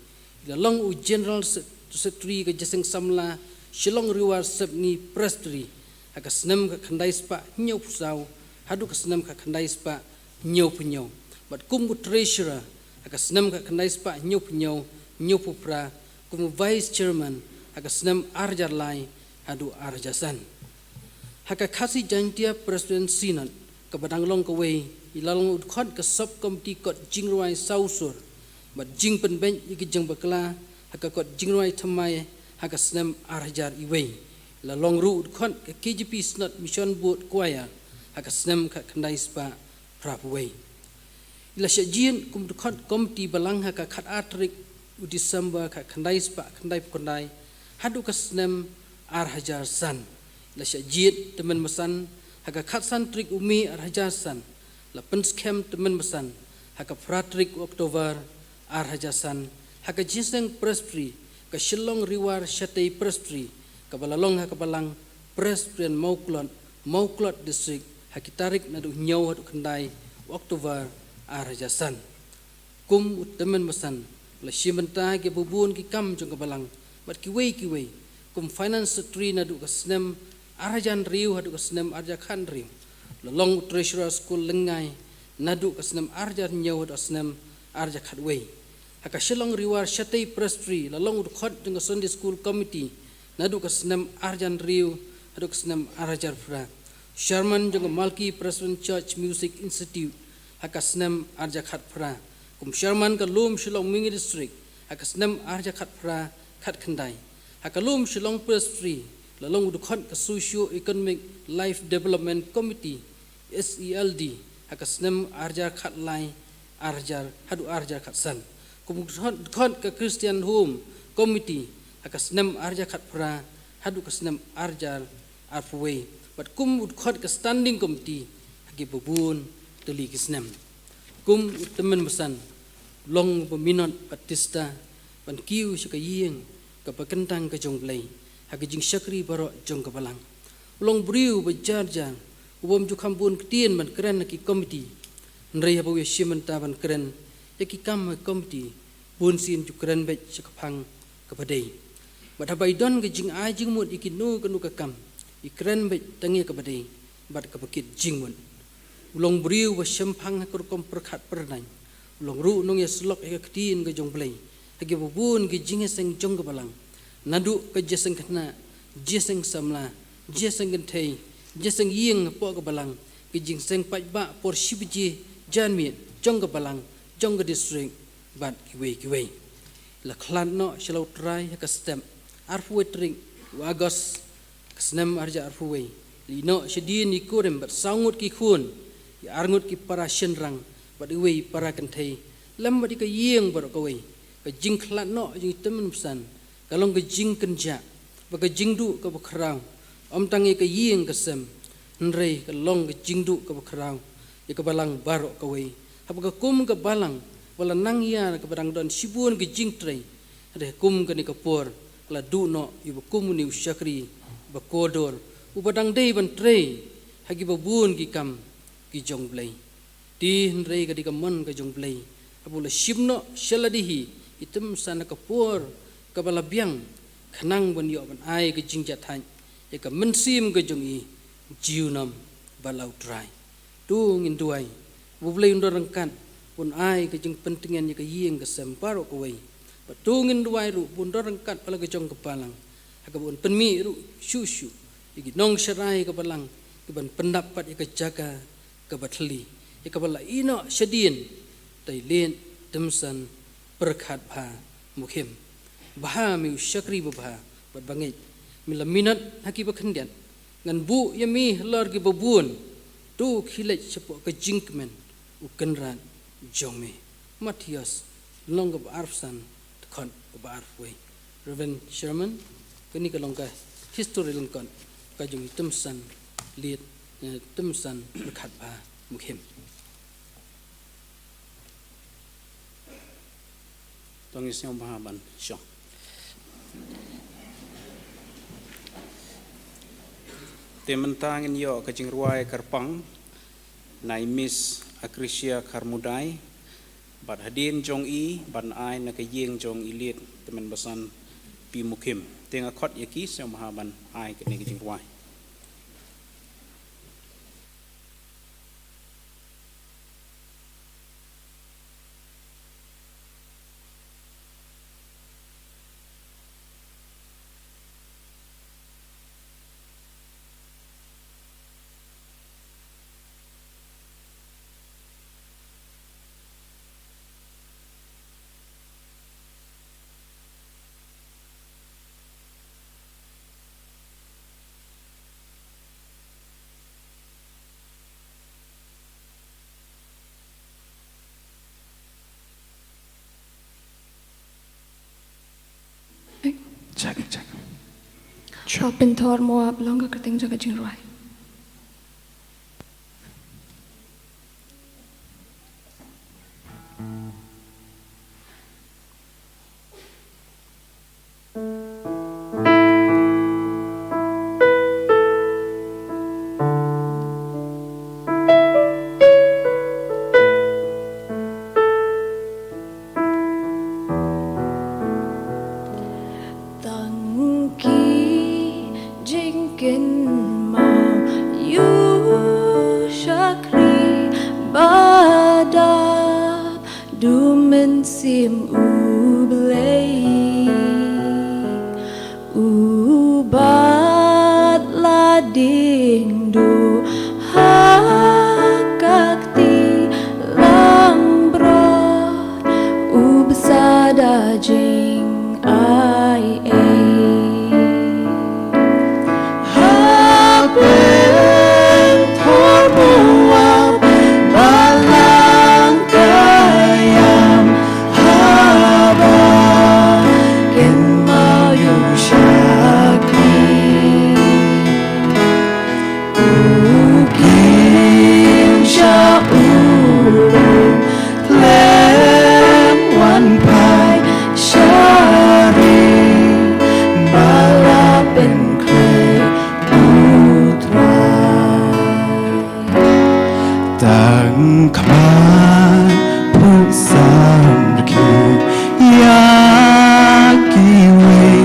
La long u General Se-, Secretary ka jingïaseng samla Shillong Rewar Sepngi Presbytery ha ka snem khatkhyndai spah hynñiewphew saw haduh ka snem khatkhyndai spah hynñiewphew hynñiew. Bad kum u Treasurer ha ka snem khatkhyndai spah hynñiewphew hynñiew, hynñiewphew phra, kum u Vice Chairman ha ka snem ar hajar lai haduh ar hajar san. Ha ka Khasi Jaintia Presbyterian Synod kaba dang long kawei, i la long u dkhot ka Sub Committee kot jingrwai sawsur bad jingpynbeit ïa ki jingbakla ha ka kot jingrwai thymmai ha ka snem ar hajar wei. La long ruh u dkhot ka K J P Synod Mission Board Choir ha ka snem khatkhyndai spah phraphew wei. I la shah jied kum u dkhot Committee Balang ha ka khatar tarik u December khatkhyndai spah khyndaiphew khyndai haduh ka snem ar hajar san. I la shah jied tymmen basan ha ka khatsan tarik u May ar hajar san. La pynskhem tymmen basan ha ka phra tarik u October ar hajar san ha ka jingïaseng Presbytery ka Shillong Rewar Shatei Presbytery kaba la long ha ka balang Presbyterian Mawklod, Mawklod District ha ki tarik naduh hynñiew haduh khyndai u October ar hajar san. Kum u tymmen basan la shim bynta ki babun ki kam jong ka balang bad kiwei kiwei, kum Finance Secretary naduh ka snem ar hajar hynriew haduh ka snem ar hajar khathynriew. La long u Treasurer School Lyngngai naduh ka snem ar hajar hynñiew haduh ka snem ar hajar khatwei. Ha ka Shillong Rewar Shatei Presbytery la long u dkhot jong ka Sunday School Committee naduh ka snem ar hajar hynriew haduh ka snem ar hajar phra. Chairman jong ka Malki Presbyterian Church Music Institute ha ka snem ar hajar khatphra. Kum Chairman ka Lum Shillong Mwingi District ha ka snem ar hajar khatphra khatkhyndai. Ha ka Lum Shillong Presbytery la long u dkhot ka Socio Economic Life Development Committee, S E L D, ha ka snem ar hajar khatlai, ar hajar haduh ar hajar khatsan. Kum u dkhot, dkhot ka Christian Home Committee ha ka snem ar hajar khatphra haduh ka snem ar hajar arphew wei. Bad kum u dkhot ka Standing Committee ha ki babun tylli ki snem. Kum u tymmen basan long ba minot Baptista ban kiew sha ka ïing kaba kyntang ka jong U Blei ha ka jingshakri baroh jong ka balang. U long briew ba jar jar, u bym ju kham bun ktien ban kren ha ki committee. Hynrei haba u ïashim bynta ban kren ïa ki kam ha committee, bunsien ju kren beit sha ka phang kaba dei. Bad haba i don ka jingai jingmut ïa kino kano ka kam, i kren beit tang ïa kaba dei bad kaba kit jingmut. U long briew ba shemphang ha ka rukom pyrkhat pyrdaiñ. U long ruh u nongïasyllok ïa ka ktien ka jong U Blei ha ki babun ki jingïaseng jong ka balang, naduh ka jingïaseng khynnah, jingïaseng samla, jingïaseng kynthei, jingïaseng ïing hapoh ka balang, ka jingïaseng paidbah por shi baje janmiet jong ka balang, jong ka district bad kiwei kiwei. La khlad noh sha la U Trai ha ka step arphew wei tarik u August ka snem ar hajar arphew wei. La ïeh noh shadien ïa ki kurim bad saw ngut ki khun, ïa ar ngut ki para shynrang bad iwei i para kynthei, lem bad ïa ka ïing baroh kawei. Ka jingkhlad noh jong i tymmen basan ka long ka jingkynjah bad ka jingduh kaba khraw, ym tang ïa ka ïing ka sem, hynrei ka long ka jingduh kaba khraw ïa ka balang baroh kawei. Haba ka kum ka balang ba la nang ïar kaba dang don shibun ka jingtrei, hynrei kum kane ka por ka la duh noh ïa uba kum une u shakri ba kordor, uba dang dei ban trei ha ki babun ki kam ki jong U Blei. Te hynrei ka dei ka mon ka jong U Blei haba u la shim noh sha lade hi i tymmen basan ha ka por kaba la biang, khnang ban ïoh ban ai ka jingjahthait ïa ka mynsiem ka jong i junom bad la U Trai. To ngin duwai ba U Blei un don ryngkat, un ai ka jingpyntngen ïa ka ïing ka sem baroh kawei. Bad to ngin duwai ruh ba un don ryngkat bad la ka jong ka balang, ha kaba un pynmih ruh shuh shuh ïa ki nongsharai ka balang kiban pyndap pat ïa ka jaka kaba thylli, ïa kaba la ïeh noh shadien. Te leit tymmen basan pyrkhat bha, Mukhim. Bha me u shakri babha bad bangeit, me la minot ha kiba khyndiat. Ngan buh ïa me halor kiba bun. To khie leit shapoh ka jingkmen u Kynrad jong me. Mathaios lynnong kaba arphew san, dkhot kaba arphew wei. Reverend Sherman, kane ka long ka history lyngkot ka jong i tymmen basan leit Tumsan Khatba Mukhim. To ngin sngewbha ban shong. Te mynta ngin ïoh ka jingrwai kyrpang na i Miss Acrisia Kharmudai, bad hadien jong i ban ai na ka ïing jong i Late Tymmen Basan P Mukhim. Te nga khot ïa ki sngewbha ban ai kane ka jingrwai. Check, check. Check. Pynthor Moab long ka kyrteng jong ka jingrwai. Tang ki jingkynmaw ïa u shakri ba dap du mynsiem U Blei. U bat la ding duh ha ka kti langbrot, u bsa da jingai ei. Ha pynthor Moab, balang ka ïam, haba kynmaw ïa u shakri. U kiew sha u lum, khlem wan phai sha ri, ba la pynkhreh U Trai. Tang khmat puk samrkhie ïa kiwei,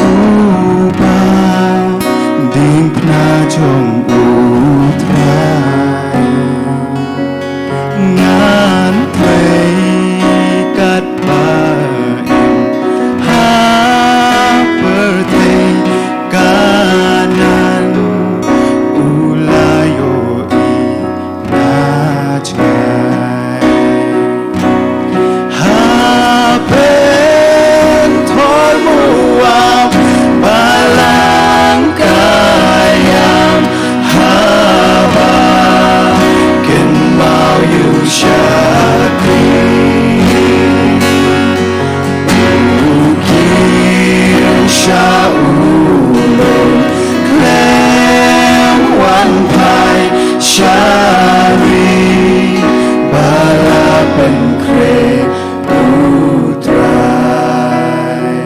u ba diengphna jong U Trai. Ngan trei katba im ha pyrthei Kanaan, u la ïohi na jngai. Ha pynthor Moab, balang ka ïam, haba kynmaw ïa u shakri. U kiew sha u lum, khlem wan phai sha ri, ba la pynkhreh U Trai.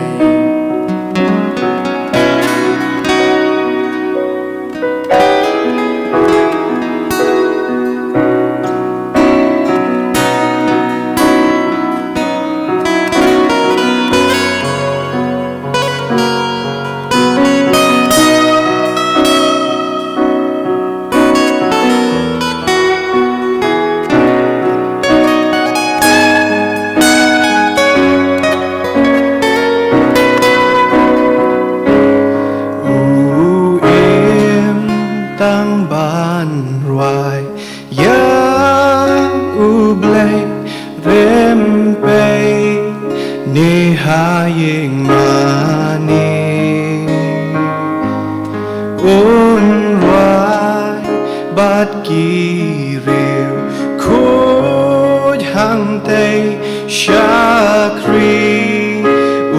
U im tang ban rwai ïa U Blei rympei ne ha ïing mane. Un rwai bad ki riew khuid hangtei, shakri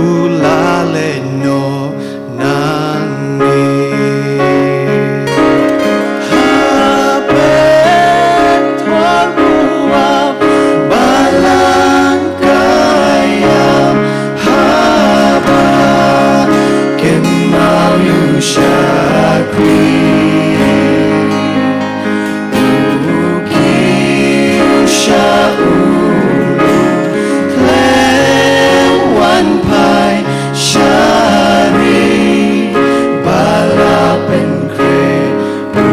u la leit noh nangne. Ha shakri. U kiew sha u lyndet, wan phai sha ri ba la pynkhreh U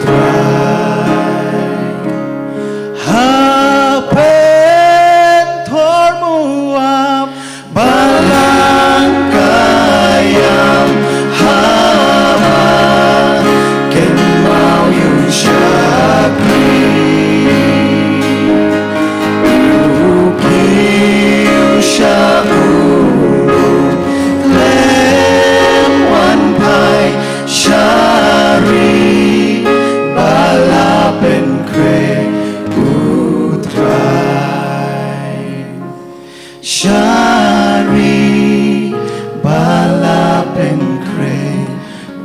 Trai. Ha pynthor Moab, balang ka ïam haba kynmaw ïa u shakri. U kiew sha u lyndet, wan phai sha ri ba la pynkhreh U Trai. Sha ri ba la pynkhreh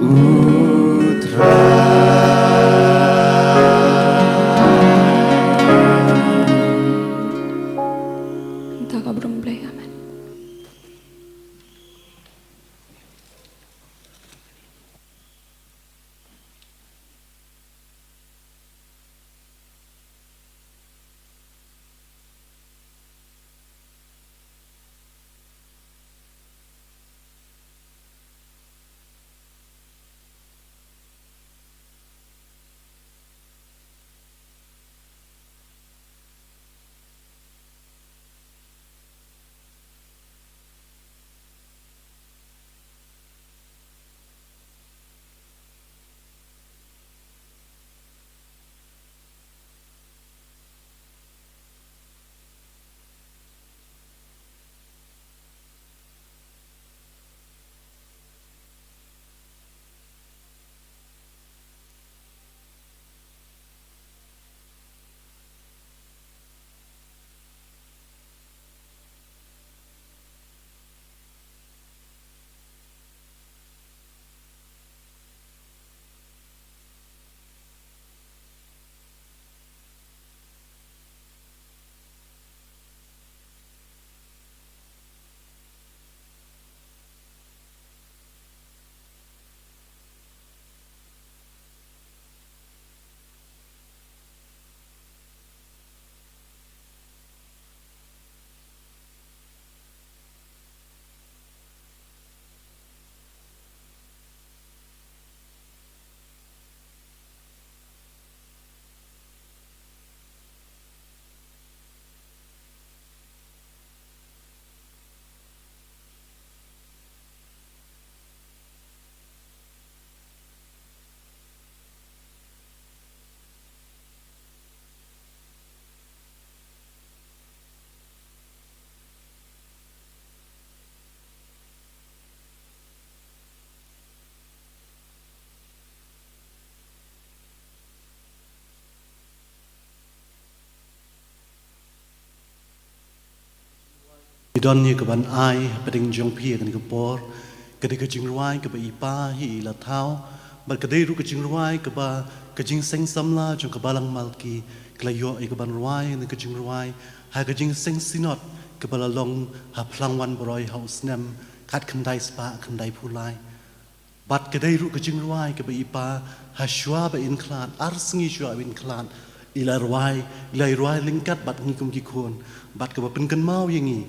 U Trai. Nta ka burom Blei. Amen. Ngi don ïa kaban ai hapdeng jong phi ha kane ka por, ka dei ka jingrwai kaba i pa hi i la thaw, bad ka dei ruh ka jingrwai kaba ka jingseng samla jong ka balang Malki ka la ïoh ïa kaban rwai ïa ka jingrwai ha ka jingseng synod kaba la long ha Phlangwan Baroi ha u snem khatkhyndai spah khyndaiphew lai. Bad ka dei ruh ka jingrwai kaba i pa, ha shuwa ba in khlad, ar sngi shuwa ba in khlad, i la rwai, i la rwai lyngkat bad ngi kum ki khun, bad kaba pynkynmaw ïa ngi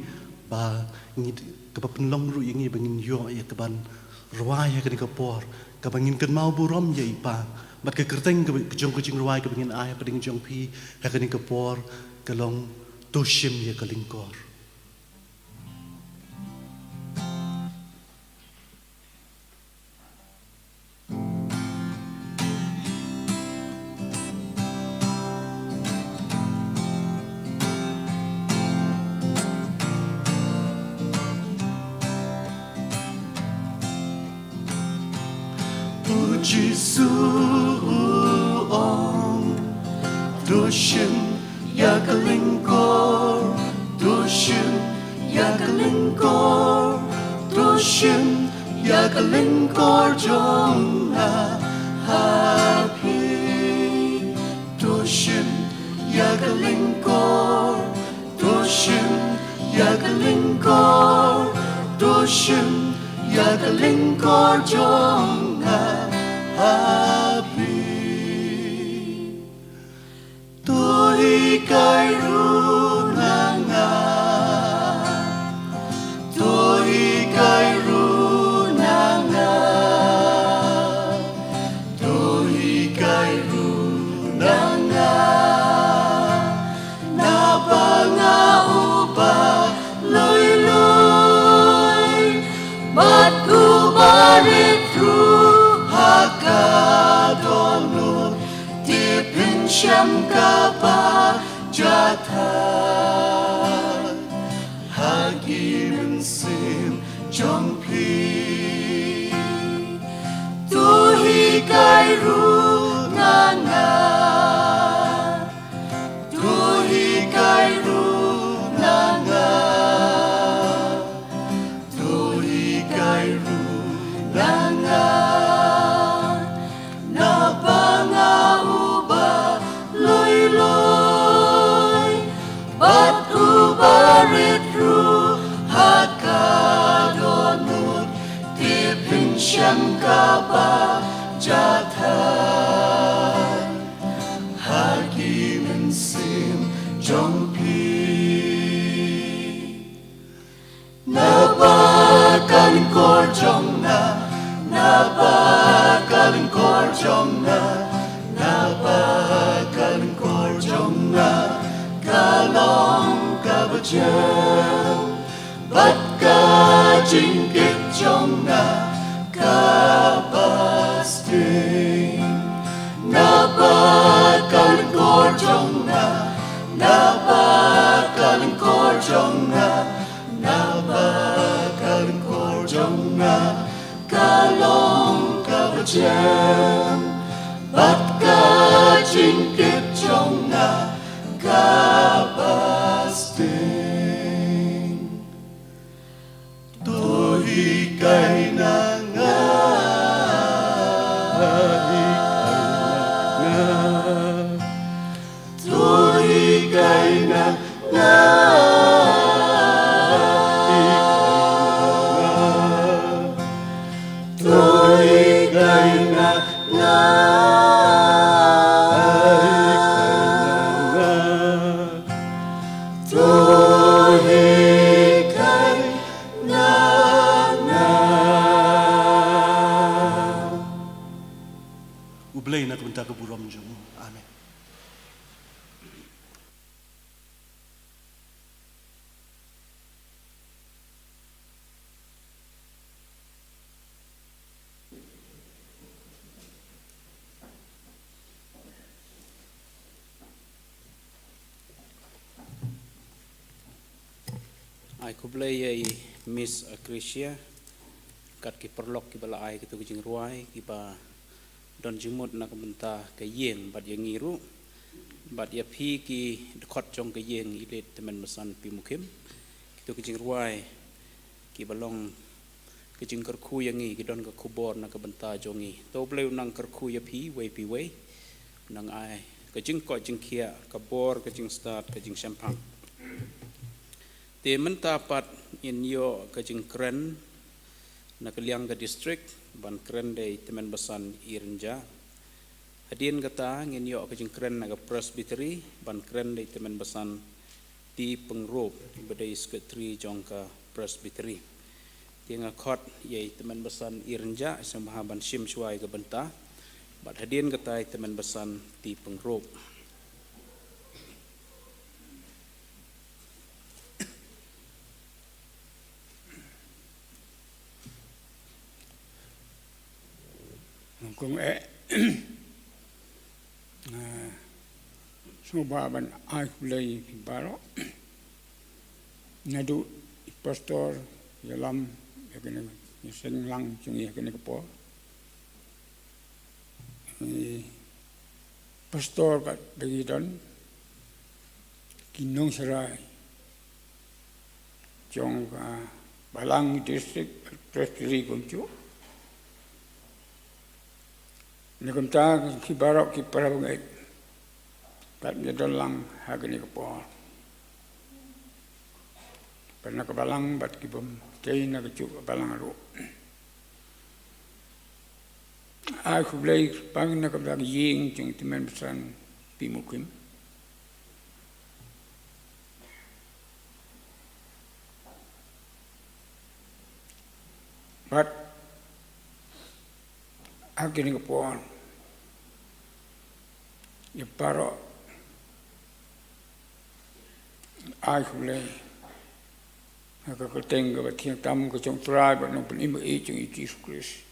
ba ngi, kaba pynlong ruh ïa ngi ba ngin ïoh ïa kaban rwai ha kane ka por, kaba ngin kynmaw burom ïa i pa. Bad ka kyrteng kaba, ka jong ka jingrwai kaba ngin ai hapdeng jong phi ha kane ka por ka long To shim ïa ka lyngkor. U Jisu u ong, to shim ïa ka lyngkor, to shim ïa ka lyngkor, to shim ïa ka lyngkor jong nga ha phi. To shim ïa ka lyngkor, to shim ïa ka lyngkor, to shim ïa ka lyngkor jong nga ha phi. To hikai ruh na nga. To hikai ruh na nga. To hikai ruh na nga. Naba nga uba lui lui. Bad uba rit ruh ha ka dohnud. Te phin shem kaba jahthait ha ki mynsiem jong phi. To hikai ruh na nga. To hikai ruh na nga. To hikai ruh na nga. Naba nga uba lui lui. Bad uba rit ruh ha ka dohnud. Te phin shem kaba jahthait ha ki mynsiem jong phi. Naba ka lyngkor jong nga. Naba ka lyngkor jong nga. Naba ka lyngkor jong nga. Ka long kaba jem. Bad ka jingkit jong nga kaba sting. Naba ka lyngkor jong nga. Naba ka lyngkor jong nga. Naba ka lyngkor jong nga. Ka long kaba jem. Bad ka jingkit jong nga kaba sting. To hikai na nga. To hikai na nga. To hikai na nga. To hikai na nga. U Blei na ka bynta ka burom jong u. Amen. Ai khublei ïa i Miss Acacia, kat ki paralok kiba la ai kito ki jingrwai, kiba don jingmut na ka bynta ka ïing bad ïa ngi ruh. Bad ïa phi ki dkhot jong ka ïing, i leit tymmen basan Pi Mukhim. Kito ki jingrwai kiba long ka jingkyrkhu ïa ngi, ki don ka khubor na ka bynta jong ngi. To U Blei u nang kyrkhu ïa phi wei pa wei. Nang ai ka jingkoit jingkhiah, ka bor, ka jingstad, ka jingshemphang. Te mynta pat ngin ïoh ka jingkren na ka liang ka district, ban kren da i tymmen basan Irinja. Hadien kata ngin ïoh ka jingkren na ka Presbytery, ban kren da i tymmen basan T Pyngrope, iba dei secretary jong ka Presbytery. Te nga khot ïa i tymmen basan Irinja, i sngewbha ban shim shuwa ïa ka bynta. Bad hadien kata i tymmen basan T Pyngrope. Kong eh. Sngewbha ban ai khublei ïa phi baroh. Naduh i pastor ïalam ïa kane, ïa seng lang jong ngi ïa kane ka por. I pastor bad ki don ki nongshakri jong ka Balang District Presbytery kumjuh. Na kumta ki baroh ki para bangeit bad ïa don lang ha kane ka por. Bad na ka Balang bad ki bym dei na kajuh ka Balang ruh. Ai khublei kyrpang na ka bynta ka ïing jong i Tymmen Basan Pi Mukim. Bad ha kine ki por, ïa baroh, ai khublei ha ka kyrteng kaba thiang tam ka jong U Trai bad Nongpynim ba ïeit jong ngi Jisu Khrist.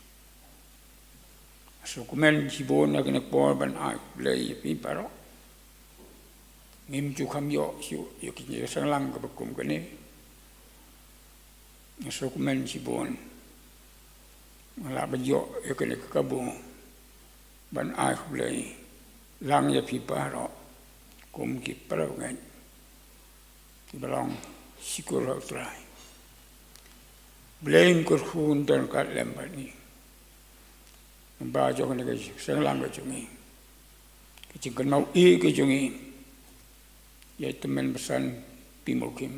Sngewkmen shibun ha kane ka por ban ai khublei ïa phi baroh. Ngim ju kham ïoh shuh ïa ka jingsngewlang kaba kum kane. Sngewkmen shibun nga lah ban ïoh ïa kane ka kabu ban ai khublei lang ïa phi baroh kum ki parabangeit kiba long shukor ha U Trai. Blei un kyrkhu un don ryngkat lem bad ngi. Namar ba jong kane ka jingsngewlang ka jong ngi, ka jingkynmaw ïa ka jong ngi ïa i Tymmen Basan Pi Mukim.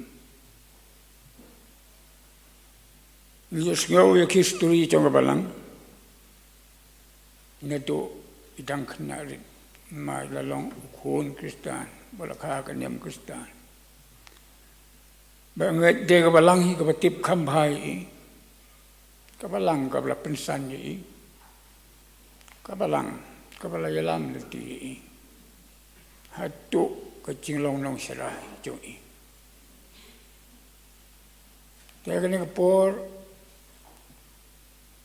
Ngi ïohsngew ïa ki history jong ka balang. Naduh i dang khynnah rit ma i la long u khun Khristan, ba la kha ka niam Khristan. Ba ngeit de ka balang hi kaba tip kham bha ïa i. Ka balang kaba la pynsan ïa i. Ka balang kaba la ïalam lynti ïa i haduh ka jinglong nongsharai jong i. Te kane ka por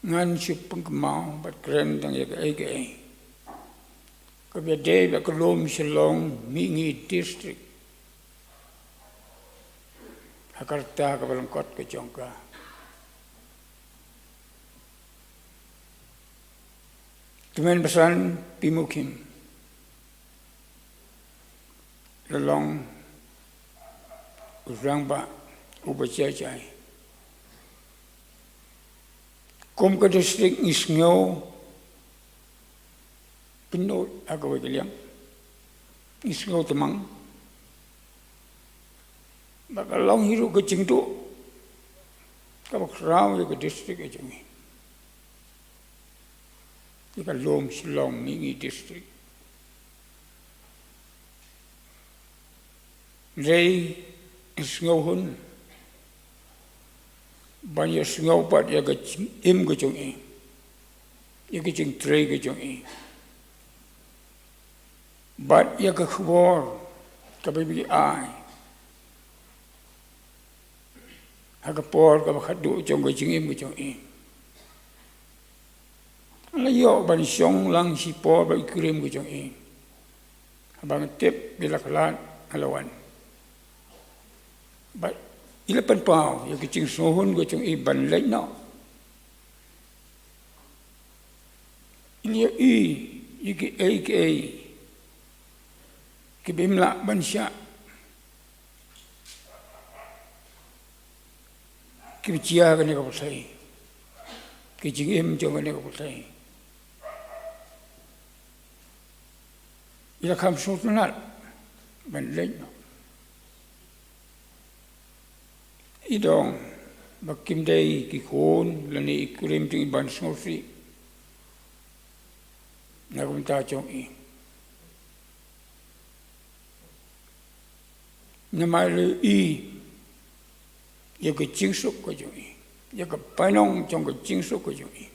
ngan shu pynkynmaw bad kren tang ïa kaei kaei kaba ïadei bad ka lum Shillong Mihngi District ha ka rta kaba lyngkot ka jong ka. Tymmen Basan Pi Mukim la long u rangbah uba jai jai. Kum ka district ngi sngew pynnoh ha kawei ka liang, ngi sngew tymmen ba ka long hi ruh ka jingduh kaba khraw ïa ka district ka jong ngi. Ïa ka lum Shillong Mihngi District. Hynrei ngi sngewhun ban ïohsngew pat ïa ka jingim ka jong i, ïa ka jingtrei ka jong i, bad ïa ka khubor kaba i ai ha ka por kaba khatduh jong ka jingim ka jong i. La ïoh ban shong lang shipor bad i kurim ka jong i. Haba nga tip i la khlad, nga la wan. Bad i la pynpaw ïa ka jingsngewhun ka jong i ban leit noh. I la ïohi ïa kiei kiei kiba im lah ban shah, kiba jia kane ka pyrthei, ki jingim jong kane ka pyrthei. I la kham sngewtynnat ban leit noh. I dong ba kim dei ki khun lane i kurim jong i ban sngewsih na ka bynta jong i. Namar i ïa ka jingsuk ka jong i, ïa ka bainong jong ka jingsuk ka jong i.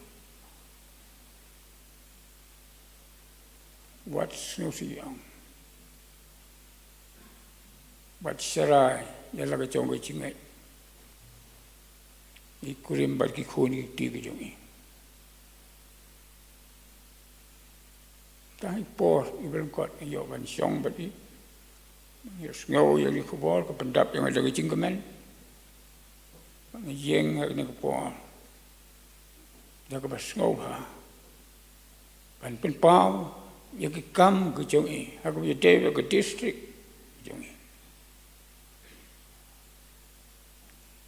Wat sngewsih ïa ong, wat sharai ïa la ka jong ka jingngeit i kurim bad ki khun ki kti ka jong i. Tang i por iba lyngkot i ïoh ban shong bad i, ïohsngew ïa ki khubor ka pyndap ïa nga da ka jingkmen. Nga ïeng ha kane ka por da kaba sngewbha ban pynpaw ïa ki kam ka jong i ha kaba ïadei bad ka district ka jong i.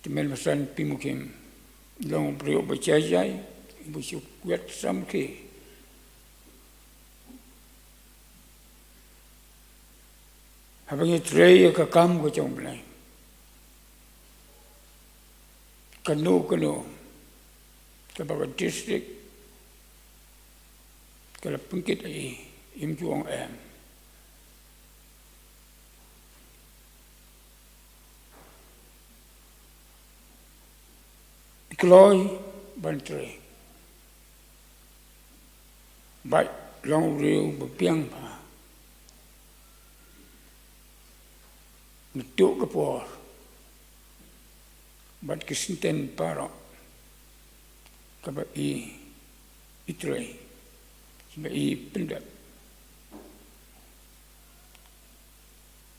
Tymmen Basan Pi Mukim long u briew uba jai jai, uba shu kwiat samrkhie haba ngi trei ïa ka kam ka jong U Blei. Kano kano kaba ka district Ka la pynkit ïa i, im ju ong em. I kloi ban trei. Bad long u briew ba biang bha naduh ka por bad ki syntien baroh kaba i, i trei, kiba i pyndep.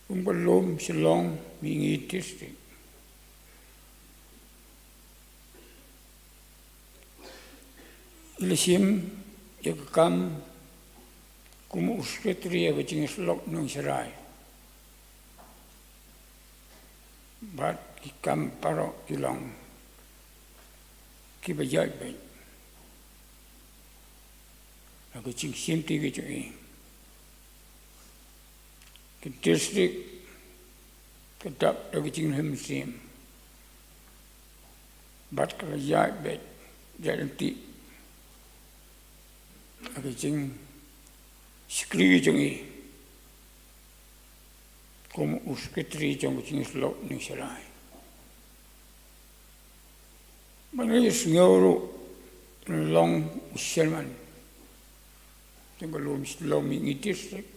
Kum ka lum Shillong Mihngi District, i la shim ïa ka kam kum u secretary ïa ka jingïasyllok nongsharai. Bad ki kam baroh ki long kiba ïaid beit ha ka jingshimti ka jong i. Ka district ka dap da ka jinglehmasi bad ka la ïaid beit, ïaid lynti ha ka jingshakri ka jong i kum u secretary jong ka jingïasyllok nongsharai. Ba nga ïohsngew ruh long u chairman jong ka lum Shillong Mihngi District,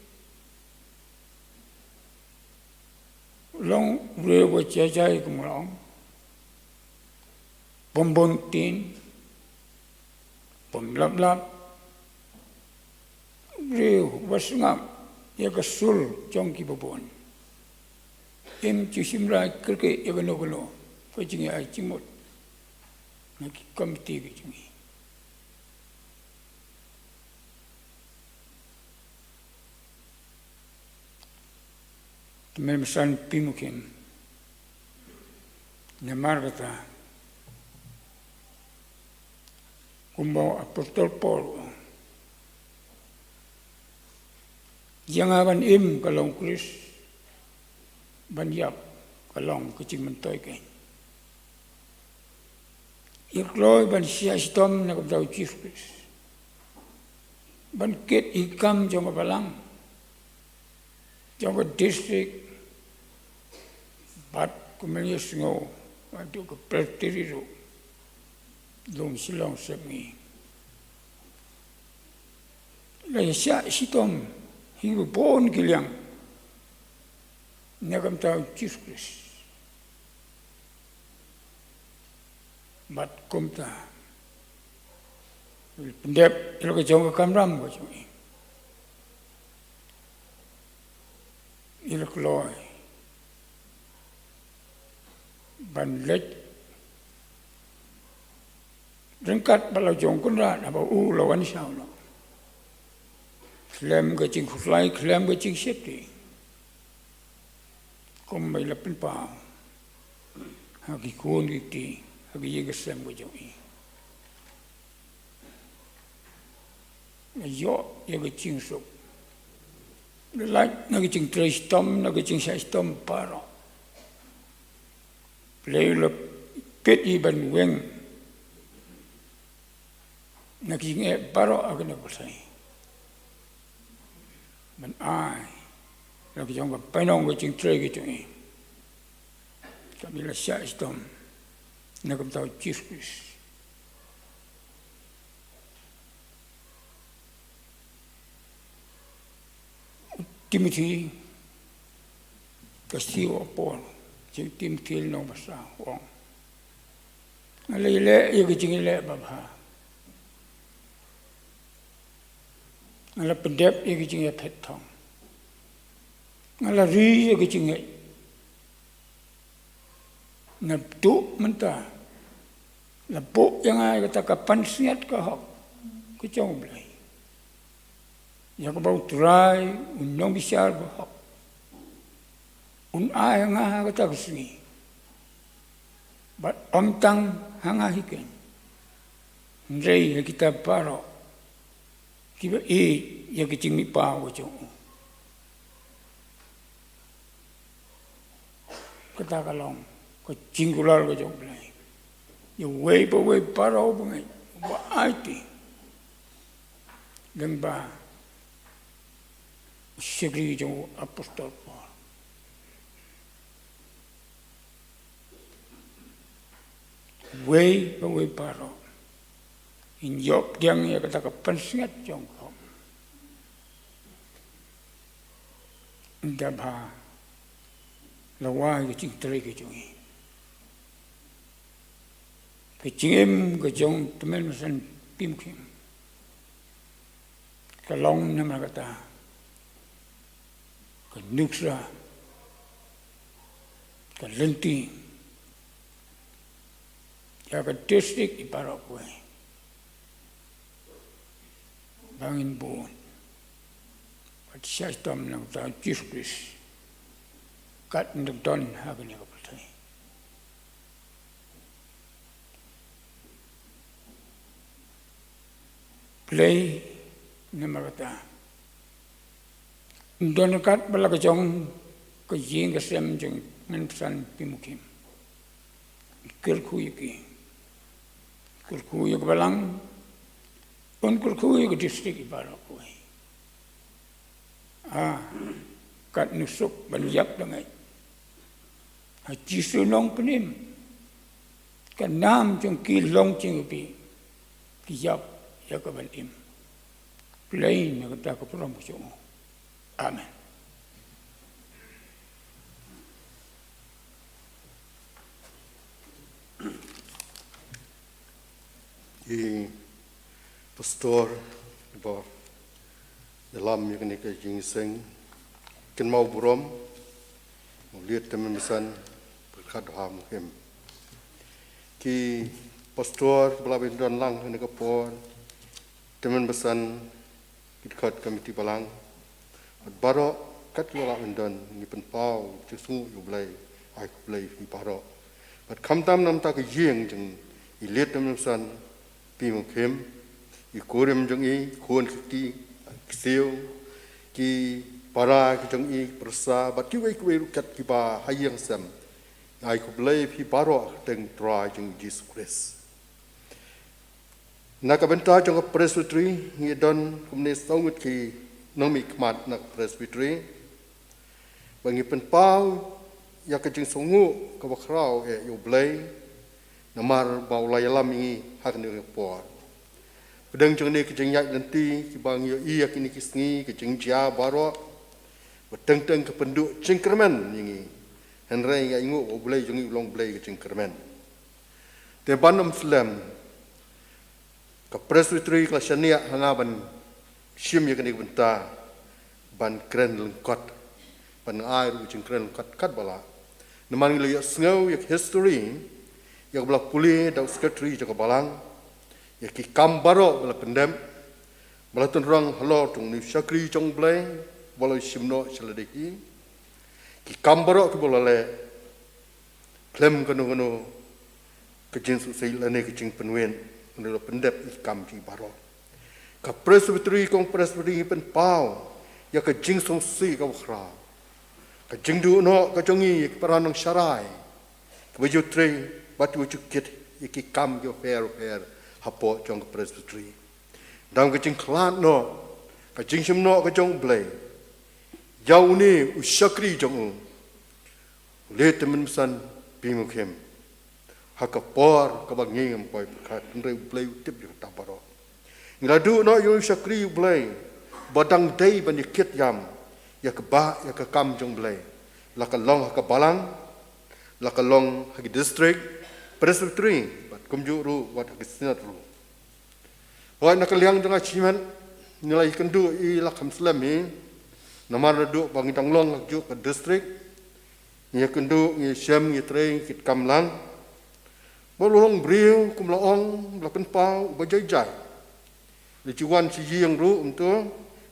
long u briew ba jai jai kum long, bym bun ktien, bym lap lap. U briew ba sngap ïa ka sur jong kiba bun. Im ju shim rai kyrkieh ïa kano kano ka jingïaid jingmut na ki komiti ka jong i. Te me, me san pynmukhem. Namar kata, kumba u apostol Paul u ong, ïa nga ban im ka long u Khrist, ban ïap ka long ka jingmyntoi keiñ. Ïa kloi ban shah shitom na ka bynta u Jisu Khrist, ban kit ïa ki kam jong ka balang, jong ka district, bad kumne ïohsngew haduh ka presbytery ruh, lum Shillong Sepngi. La ïa shah shitom hi ruh bun ki liang na ka bynta u Jisu Khrist. Bad kumta, pyndep ïa la ka jong ka kamram ka jong i, ïa la kloi ban leit ryngkat bad la jong Kynrad haba u la wan shaw noh. Khlem ka jingkhuslai, khlem ka jingsheptieng, kumba i la pynpaw ha ki khun ki kti, ha ki ïing ki sem ka jong i. La ïoh ïa ka jingsuk, la lait na ka jingtrei shitom, na ka jingshah shitom baroh. Blei u la peit i ban weng na ka jingeh baroh ha kane ka pyrthei, ban ai la ka jong ka pynlong ka jingtrei ka jong i. Ka, i la shah shitom na ka bynta u Jisu Khrist. U Timothy, ka shithi u Paul sha u Timothy lynnong ba saw, u ong, nga la ïaleh ïa ka jingïaleh babha, nga la pyndep ïa ka jingïaphet thong, nga la ri ïa ka jingngeit. Naduh mynta la buh ïa nga ïa kata ka pansngiat ka hok ka jong U Blei, ïa kaba U Trai, U Nongbishar ba hok, un ai ha nga ha kata ka sngi, bad ym tang ha nga hi keiñ, hynrei ha kita baroh kiba ïeit ïa ka jingmihpaw ka jong u. Kata ka long ka jingkular ka jong U Blei ïa uwei pa uwei baroh uba ngeit, uba aiti. Lyngba u shakri jong u apostol Paul, wei pa wei baroh, in ïoh pdiang ïa kata ka pansngiat jong ka. Ynda ba la wai ka jingtrei ka jong i, ka jingim ka jong Tymmen Basan Pi Mukhim ka long namar kata ka nuksa, ka lynti ïa ka district i baroh kawei. Ba ngin bun bad shitom na ka bynta Jisu Khrist, kat ngi don ha kane ka pyrthei. Blei namar kata, don kat ba la ka jong ka ïing ka sem jong Tymmen Basan Pi Mukhim, kyrkhu ïa ki, kyrkhu ïa ka balang, un kyrkhu ïa ka district i baroh kawei. Ah, kat nusuk ban ïap da ngai ha Jisu Nongpynim. Ka nam jong ki long jingïapi, ki ïap ïa ka ban im. Blei na kata ka burom ka jong u. Amen. I pastor ba ïalam ïa kane ka jingïaseng, kynmaw burom u Liet Tymmen Basan Pyrkhat Doha Mukhim. Ki pastor ba la wan don lang ha kane ka por, Tymmen Basan, ki dkhot komiti balang, bad baroh kat ki la wan don, ngi pynpaw jingsngewnguh ïa U Blei, ai khublei ïa phi baroh. Bad khamtam na ka bynta ka ïing jong i Liet Tymmen Basan Pi Mukhim, i kurim jong i, khun kti, ksiew, ki para ki jong i, pyrsa bad kiwei kiwei ruh kat kiba ha ïing sem. Ai khublei ïa phi baroh ha ka kyrteng Trai jong i Jisu Khrist. Na ka bynta jong ka Presbytery, ngi don kumne saw ngut ki nongmihkhmat na ka Presbytery, ba ngi pynpaw ïa ka jingsngewnguh kaba khraw eh ïa U Blei, namar ba u la ïalam ïa ngi ha kane ka por. Pdeng jong kane ka jingïaid lynti kiba ngi ïohi ïa kine ki sngi, ka jingjia baroh, ba teng teng ka pynduh jingkyrmen ïa ngi. Hynrei ngi ainguh ba U Blei jong ngi u long Blei ka jingkyrmen. Te ban ym slem, ka Presbytery ka la shaniah ha nga ban shim ïa kane ka bynta ban kren lyngkot, ban ai ruh ka jingkren lyngkot katba lah. Namar ngi la ïohsngew ïa ka history, ïa kaba la pule da u Secretary jong ka balang, ïa ki kam baroh ba la pyndep, ba la tynrong halor jong une u shakri jong U Blei ba la shim noh sha lade hi. Ki kam baroh kiba la leh, khlem kano kano ka jingsngewsih lane ka jingpynwit, ngi la pyndep ïa ki kam jong ngi baroh. Ka Presbytery, kong Presbytery, ngi pynpaw ïa ka jingsngewsih kaba khraw, ka jingduh noh ka jong ngi ïa ki para nongsharai kiba ju trei bad kiba ju kit ïa ki kam kiba pher bapher hapoh jong ka Presbytery. Dang ka jingkhlad noh, ka jingshim noh ka jong U Blei ïa une u shakri jong u, u Liet Tymmen Basan Pi Mukhim, ha ka por kaba ngi ngim poi pyrkhat, hynrei U Blei u tip ïa kata baroh. Ngi la duh noh ïa u shakri U Blei ba dang dei ban ïa kit ïam ïa ka ba, ïa ka kam jong U Blei, la ka long ha ka balang, la ka long ha ki district, Presbytery, bad kumjuh ruh wat ha ki synod ruh. Hooid, na ka liang jong ka achievement, ngi la ïakynduh ïa la kham slem hi, namar naduh ba ngi dang long ha kajuh ka district, ngi ïakynduh, ngi shem, ngi trei, ngi kit kam lang. Ba u long briew, kum la ong, la pynpaw, uba jai jai. La ju wan sha ïing ruh, um to,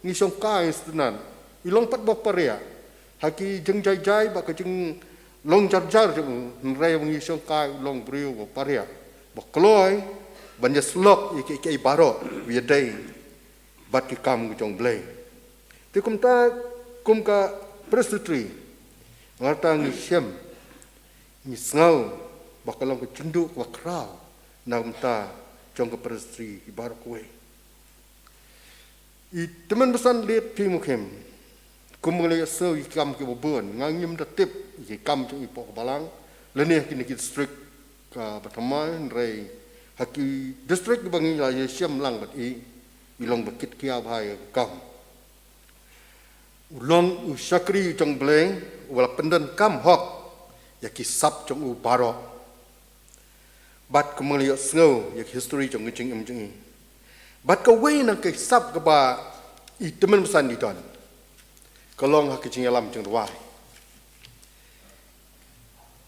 ngi shongkai, ngi sngewtynnat. I long pat ba pariah ha ki jingjai jai bad ka jinglong jar jar jong u, hynrei ba ngi shongkai, u long briew ba pariah, ba kloi ban ïasyllok ïa kiei kiei baroh ba ïadei bad ki kam ka jong U Blei. Te kumta, kum ka Presbytery, nga ta ngi shem, ngi sngew ba ka long ka jingduh kaba khraw na ka bynta jong ka Presbytery hi baroh kawei. I tymmen basan Late P Mukhem, kum nga la ïohsngew ïa ki kam kiba bun, nga ngim da tip ïa ki kam jong i hapoh ka balang lane ha kine ki district kiba thymmai, hynrei ha ki district kiba ngi la ïashem lang bad i, i long ba kitkhia bha ïa ka kam. U long u shakri jong U Blei uba la pyndonkam hok ïa ki sap jong u baroh. Bad kumba ngi la ïohsngew ïa ka history jong ka jingim jong i, bad kawei na ki sap kiba i tymmen basan i don, ka long ha ka jingïalam jingrwai.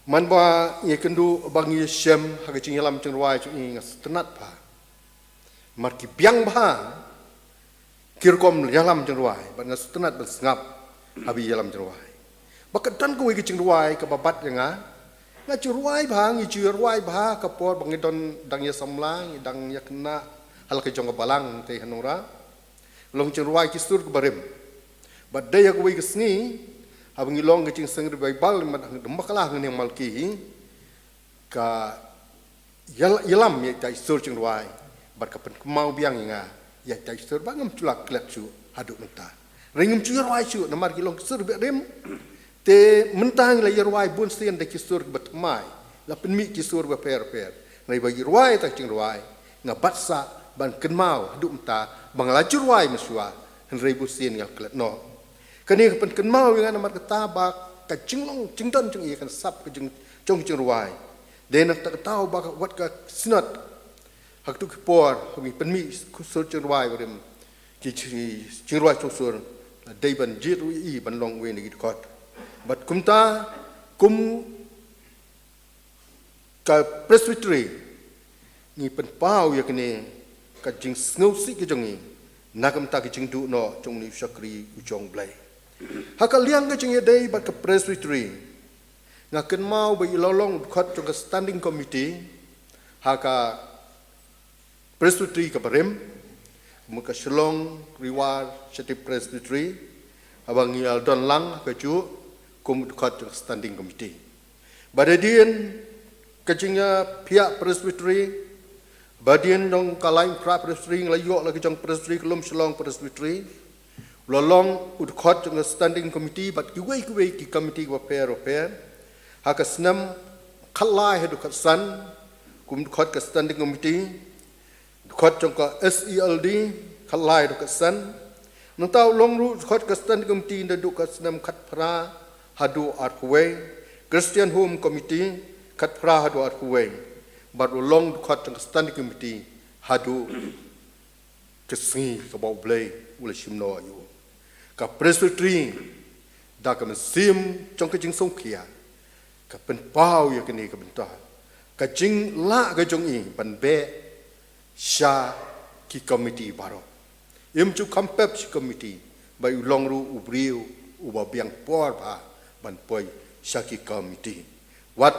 Man ba ngi ïakynduh ba ngi ïashem ha ka jingïalam jingrwai jong i, nga sngewtynnat bha. Namar ki biang bha ki rukom ïalam jingrwai, bad nga sngewtynnat ban sngap haba i ïalam jingrwai. Ba ka don kawei ka jingrwai kaba bat ïa nga. Nga ju rwai bha, ngi ju rwai bha ka por ba ngi don dang ïa samla, ngi dang ïa khynnah ha la ka jong ka balang te ha Nongrah. Long jingrwai ki sur kiba rim. Bad dei ha kawei ka sngi, haba ngi long ka jingseng revival, bad ha ka bakla ha Malki, ka ïal-, ïalam ïa ita i sur jingrwai, bad ka pynkynmaw biang ïa nga ïa ita i sur ba ngam ju la klet shuh haduh mynta. Hynrei ngam ju rwai shuh namar ki long ki sur ba rim. Te mynta ngi la ïa rwai bun sien da ki sur kiba thymmai, la pynmih ki sur bapher bapher. Hynrei ba i rwai ita i jingrwai, nga bat sah ban kynmaw haduh mynta ba nga la ju rwai mynshuwa, hynrei bun sien nga la klet noh. Kane ka pynkynmaw ïa nga namar kata ba ka jinglong jingdon jong i kan sap ka jing, jong jingrwai. Dei na kata ka daw ba ka, wat ka Synod ha katto ki por, ha ki pynmih ki sur jingrwai barim, ki ji-, jingrwai songsur, dei ban jied ruh ïa i ban long uwei na ki dkhot. Bad kumta, kum ka Presbytery, ngi pynpaw ïa kane ka jingsngewsih ka jong ngi na ka bynta ka jingduh noh jong une u shakri u jong U Blei. Ha ka liang ka jingïadei bad ka Presbytery, nga kynmaw ba i la long u dkhot jong ka Standing Committee ha ka Presbytery kaba rim, kum ka Shillong Ri War Shakti Presbytery, haba ngi la don lang ha kajuh kum u dkhot jong ka Standing Committee. Bad hadien ka jingïaphiah Presbytery, bad hadien jong ka Lainphra Presbytery, ngi la ïoh la ka jong Presbytery ka Lumshillong Presbytery, u la long u dkhot jong ka Standing Committee bad kiwei kiwei ki committee kiba pher bapher. Ha ka snem khatlai haduh khatsan kum u dkhot ka Standing Committee, dkhot jong ka S E L D khatlai haduh khatsan. Nangta u long ruh dkhot ka Standing Committee naduh ka snem khatphra haduh arphew wei, Christian Home Committee khatphra haduh arphew wei. Bad u long dkhot jong ka Standing Committee haduh ka sngi kaba U Blei u la shim noh ïa u. Ka Presbytery, da ka mynsiem jong ka jingsngewkhia, ka pynpaw ïa kane ka bynta, ka jinglah ka jong i ban beh sha ki committee baroh. Im ju kham pep sha ki committee, ba u long ruh u briew uba biang por bha ban poi sha ki committee. Wat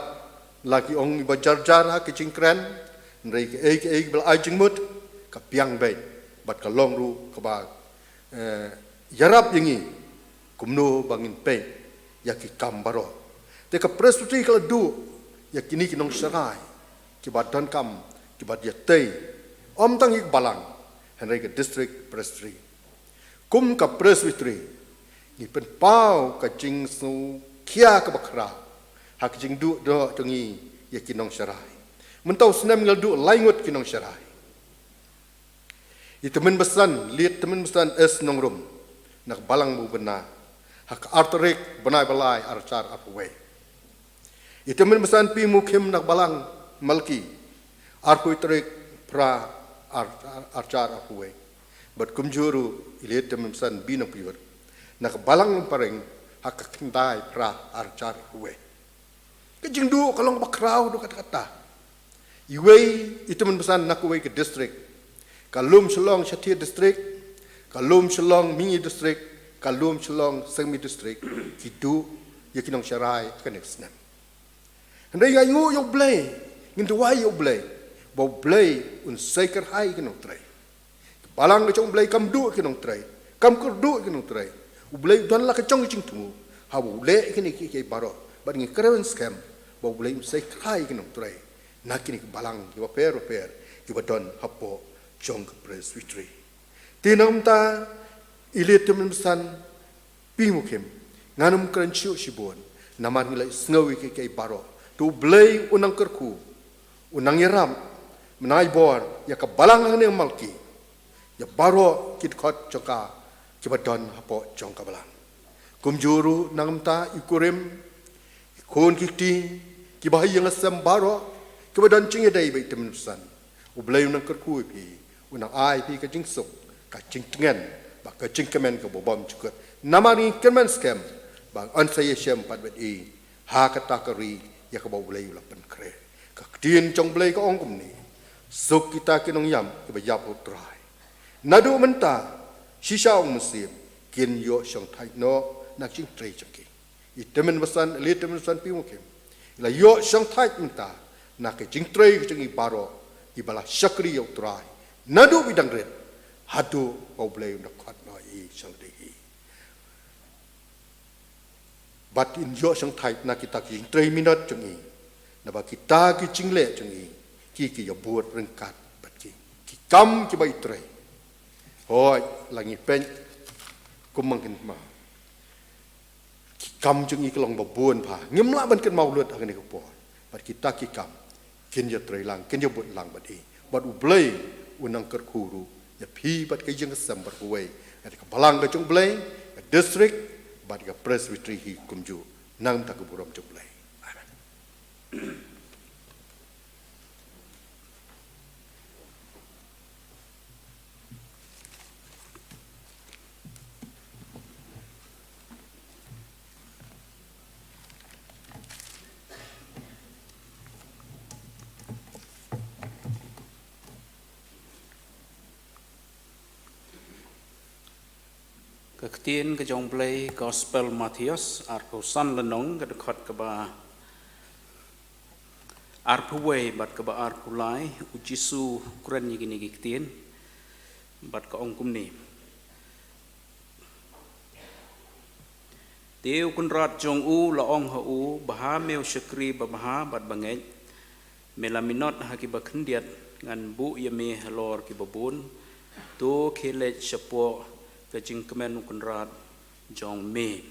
la ki ong iba jar jar ha ki jingkren, hynrei kaei kaei ba la ai jingmut, ka biang beit, bad ka long ruh kaba, eh, ïarap ïa ngi kumno ba ngin peit ïa ki kam baroh. Te ka Presbytery ka la duh ïa kine ki nongsharai kiba donkam, kiba ïatei, ym tang ïa ka balang, hynrei ka District Presbytery. Kum ka Presbytery, ngi pynpaw ka jingsngewkhia kaba khraw ha ka jingduh noh jong ngi ïa ki nongsharai. Mynta u snem ngi la duh lai ngut ki nongsharai. I Tymmen Basan, Late Tymmen Basan S Nongrum, na ka Balang Mawbynna ha ka ar tarik bnai ba lai, ar hajar arphew wei. I Tymmen Basan P Mawkhim na ka Balang Malki, arphew tarik phra, ar, ar, ar hajar arphew wei. Bad kumjuh ruh i Late Tymmen Basan B Nongpynïoh na ka Balang Longpareng ha ka khyndai phra, ar hajar arphew wei. Ka jingduh ka long ba khraw haduh katta katta. Iwei i Tymmen Basan na kawei ka district. Ka Lumshillong Shakti District, ka Lumshillong Mihngi District, ka Lumshillong Sangmi District, ki duh ïa ki nongsharai ha kane ka snem. Hynrei nga ainguh ïa U Blei, ngin duwai ïa U Blei ba U Blei un sei kyrhai ïa ki nongtrei. Ka Balang ka jong U Blei kam duh ïa ki nongtrei, kam kyrduh ïa ki nongtrei. U Blei u don la ka jong ka jingthmu haba u leh ïa kine kiei kiei baroh. Bad ngi kren skhem ba U Blei un sei kyrhai ïa ki nongtrei na kine ki balang kiba pher bapher kiba don hapoh jong ka Presbytery. Te na ka bynta i Late Tymmen Basan P Mukhim, ngan ym kren shuh shibun, namar ngi la sngew ïa kiei kiei baroh. To U Blei un nang kyrkhu, un nang ïarap, un nang ai bor ïa ka balang hangne ha Malki, ïa baroh ki dkhot jong ka kiba don hapoh jong ka balang. Kumjuh ruh na ka bynta i kurim, i khun ki kti, kiba ha ïing ha sem baroh, kiba don jingïadei bad i Tymmen Basan. U Blei un nang kyrkhu ïa phi, un nang ai phi ka jingsuk, ka jingtngen, bad ka jingkmen kaba bymjukut. Namar ngi kyrmen skhem ba yn sa ïashem pat bad i ha kata ka ri ïa kaba U Blei u la pynkhreh. Ka ktien jong U Blei ka ong kumne: Suk kita ki nongïap kiba ïap ha U Trai. Naduh mynta shisha, ong u Mynsiem, kin ïoh shongthait noh na ka jingtrei jong ki. I Tymmen Basan, i Late Tymmen Basan P Mukhim, i la ïoh shongthait mynta na ka jingtrei ka jong i baroh iba la shakri ïa U Trai, naduh ba i dang rit haduh ba U Blei un da khot noh ïa i sha lade hi. Bad in ïoh shongthait na kita ki jingtrei minot jong i, naba kita ki jingleh jong i ki, ki ïa bud ryngkat bad ki, ki kam kiba i trei. Hooid, la ngi peit kum ma ngi kynmaw, ki kam jong i ki long ba bun bha, ngim lah ban kynmaw lut ha kane ka por. Bad kita ki kam kin ïa trei lang, kin ïa bud lang bad i. Bad U Blei un nang kyrkhu ruh ïa phi bad ka ïing ka sem baroh kawei, ïa ka balang ka jong U Blei, ka district, bad ka presbytery hi kumjuh, na ka bynta ka burom jong U Blei. Amen. Ka ktien ka jong U Blei, Gospel Mathaios arphew san lynnong, ka dkhot kaba arphew wei bad kaba arphew lai. U Jisu u kren ïa kine ki ktien bad ka ong kumne: Te U Kynrad jong u u la ong ha u, bha me u shakri babha bad bangeit, me la minot ha kiba khyndiat, ngan buh ïa me halor kiba bun. To khie leit shapoh ka jingkmen U Kynrad jong me.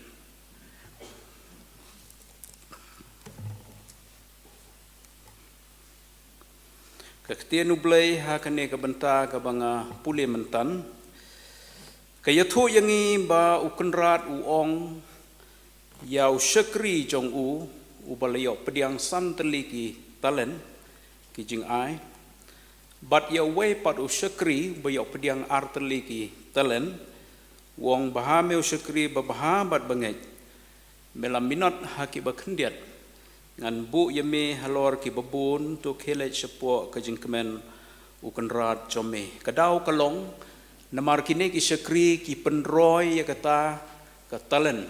Ka ktien U Blei ha kane ka bynta kaba nga pule mynta ka ïathuh ïa ngi ba U Kynrad u ong ïa u shakri jong u uba la ïoh pdiang san tylli ki talent ki jingai, bad ïa uwei pat u shakri uba ïoh pdiang ar tylli ki talent, u ong, bha me u shakri babha bad bangeit, me la minot ha kiba khyndiat, ngan buh ïa me halor kiba bun. To khie leit shapoh ka jingkmen U Kynrad jong me. Ka daw ka long namar kine ki shakri ki pynroi ïa kata ka talent,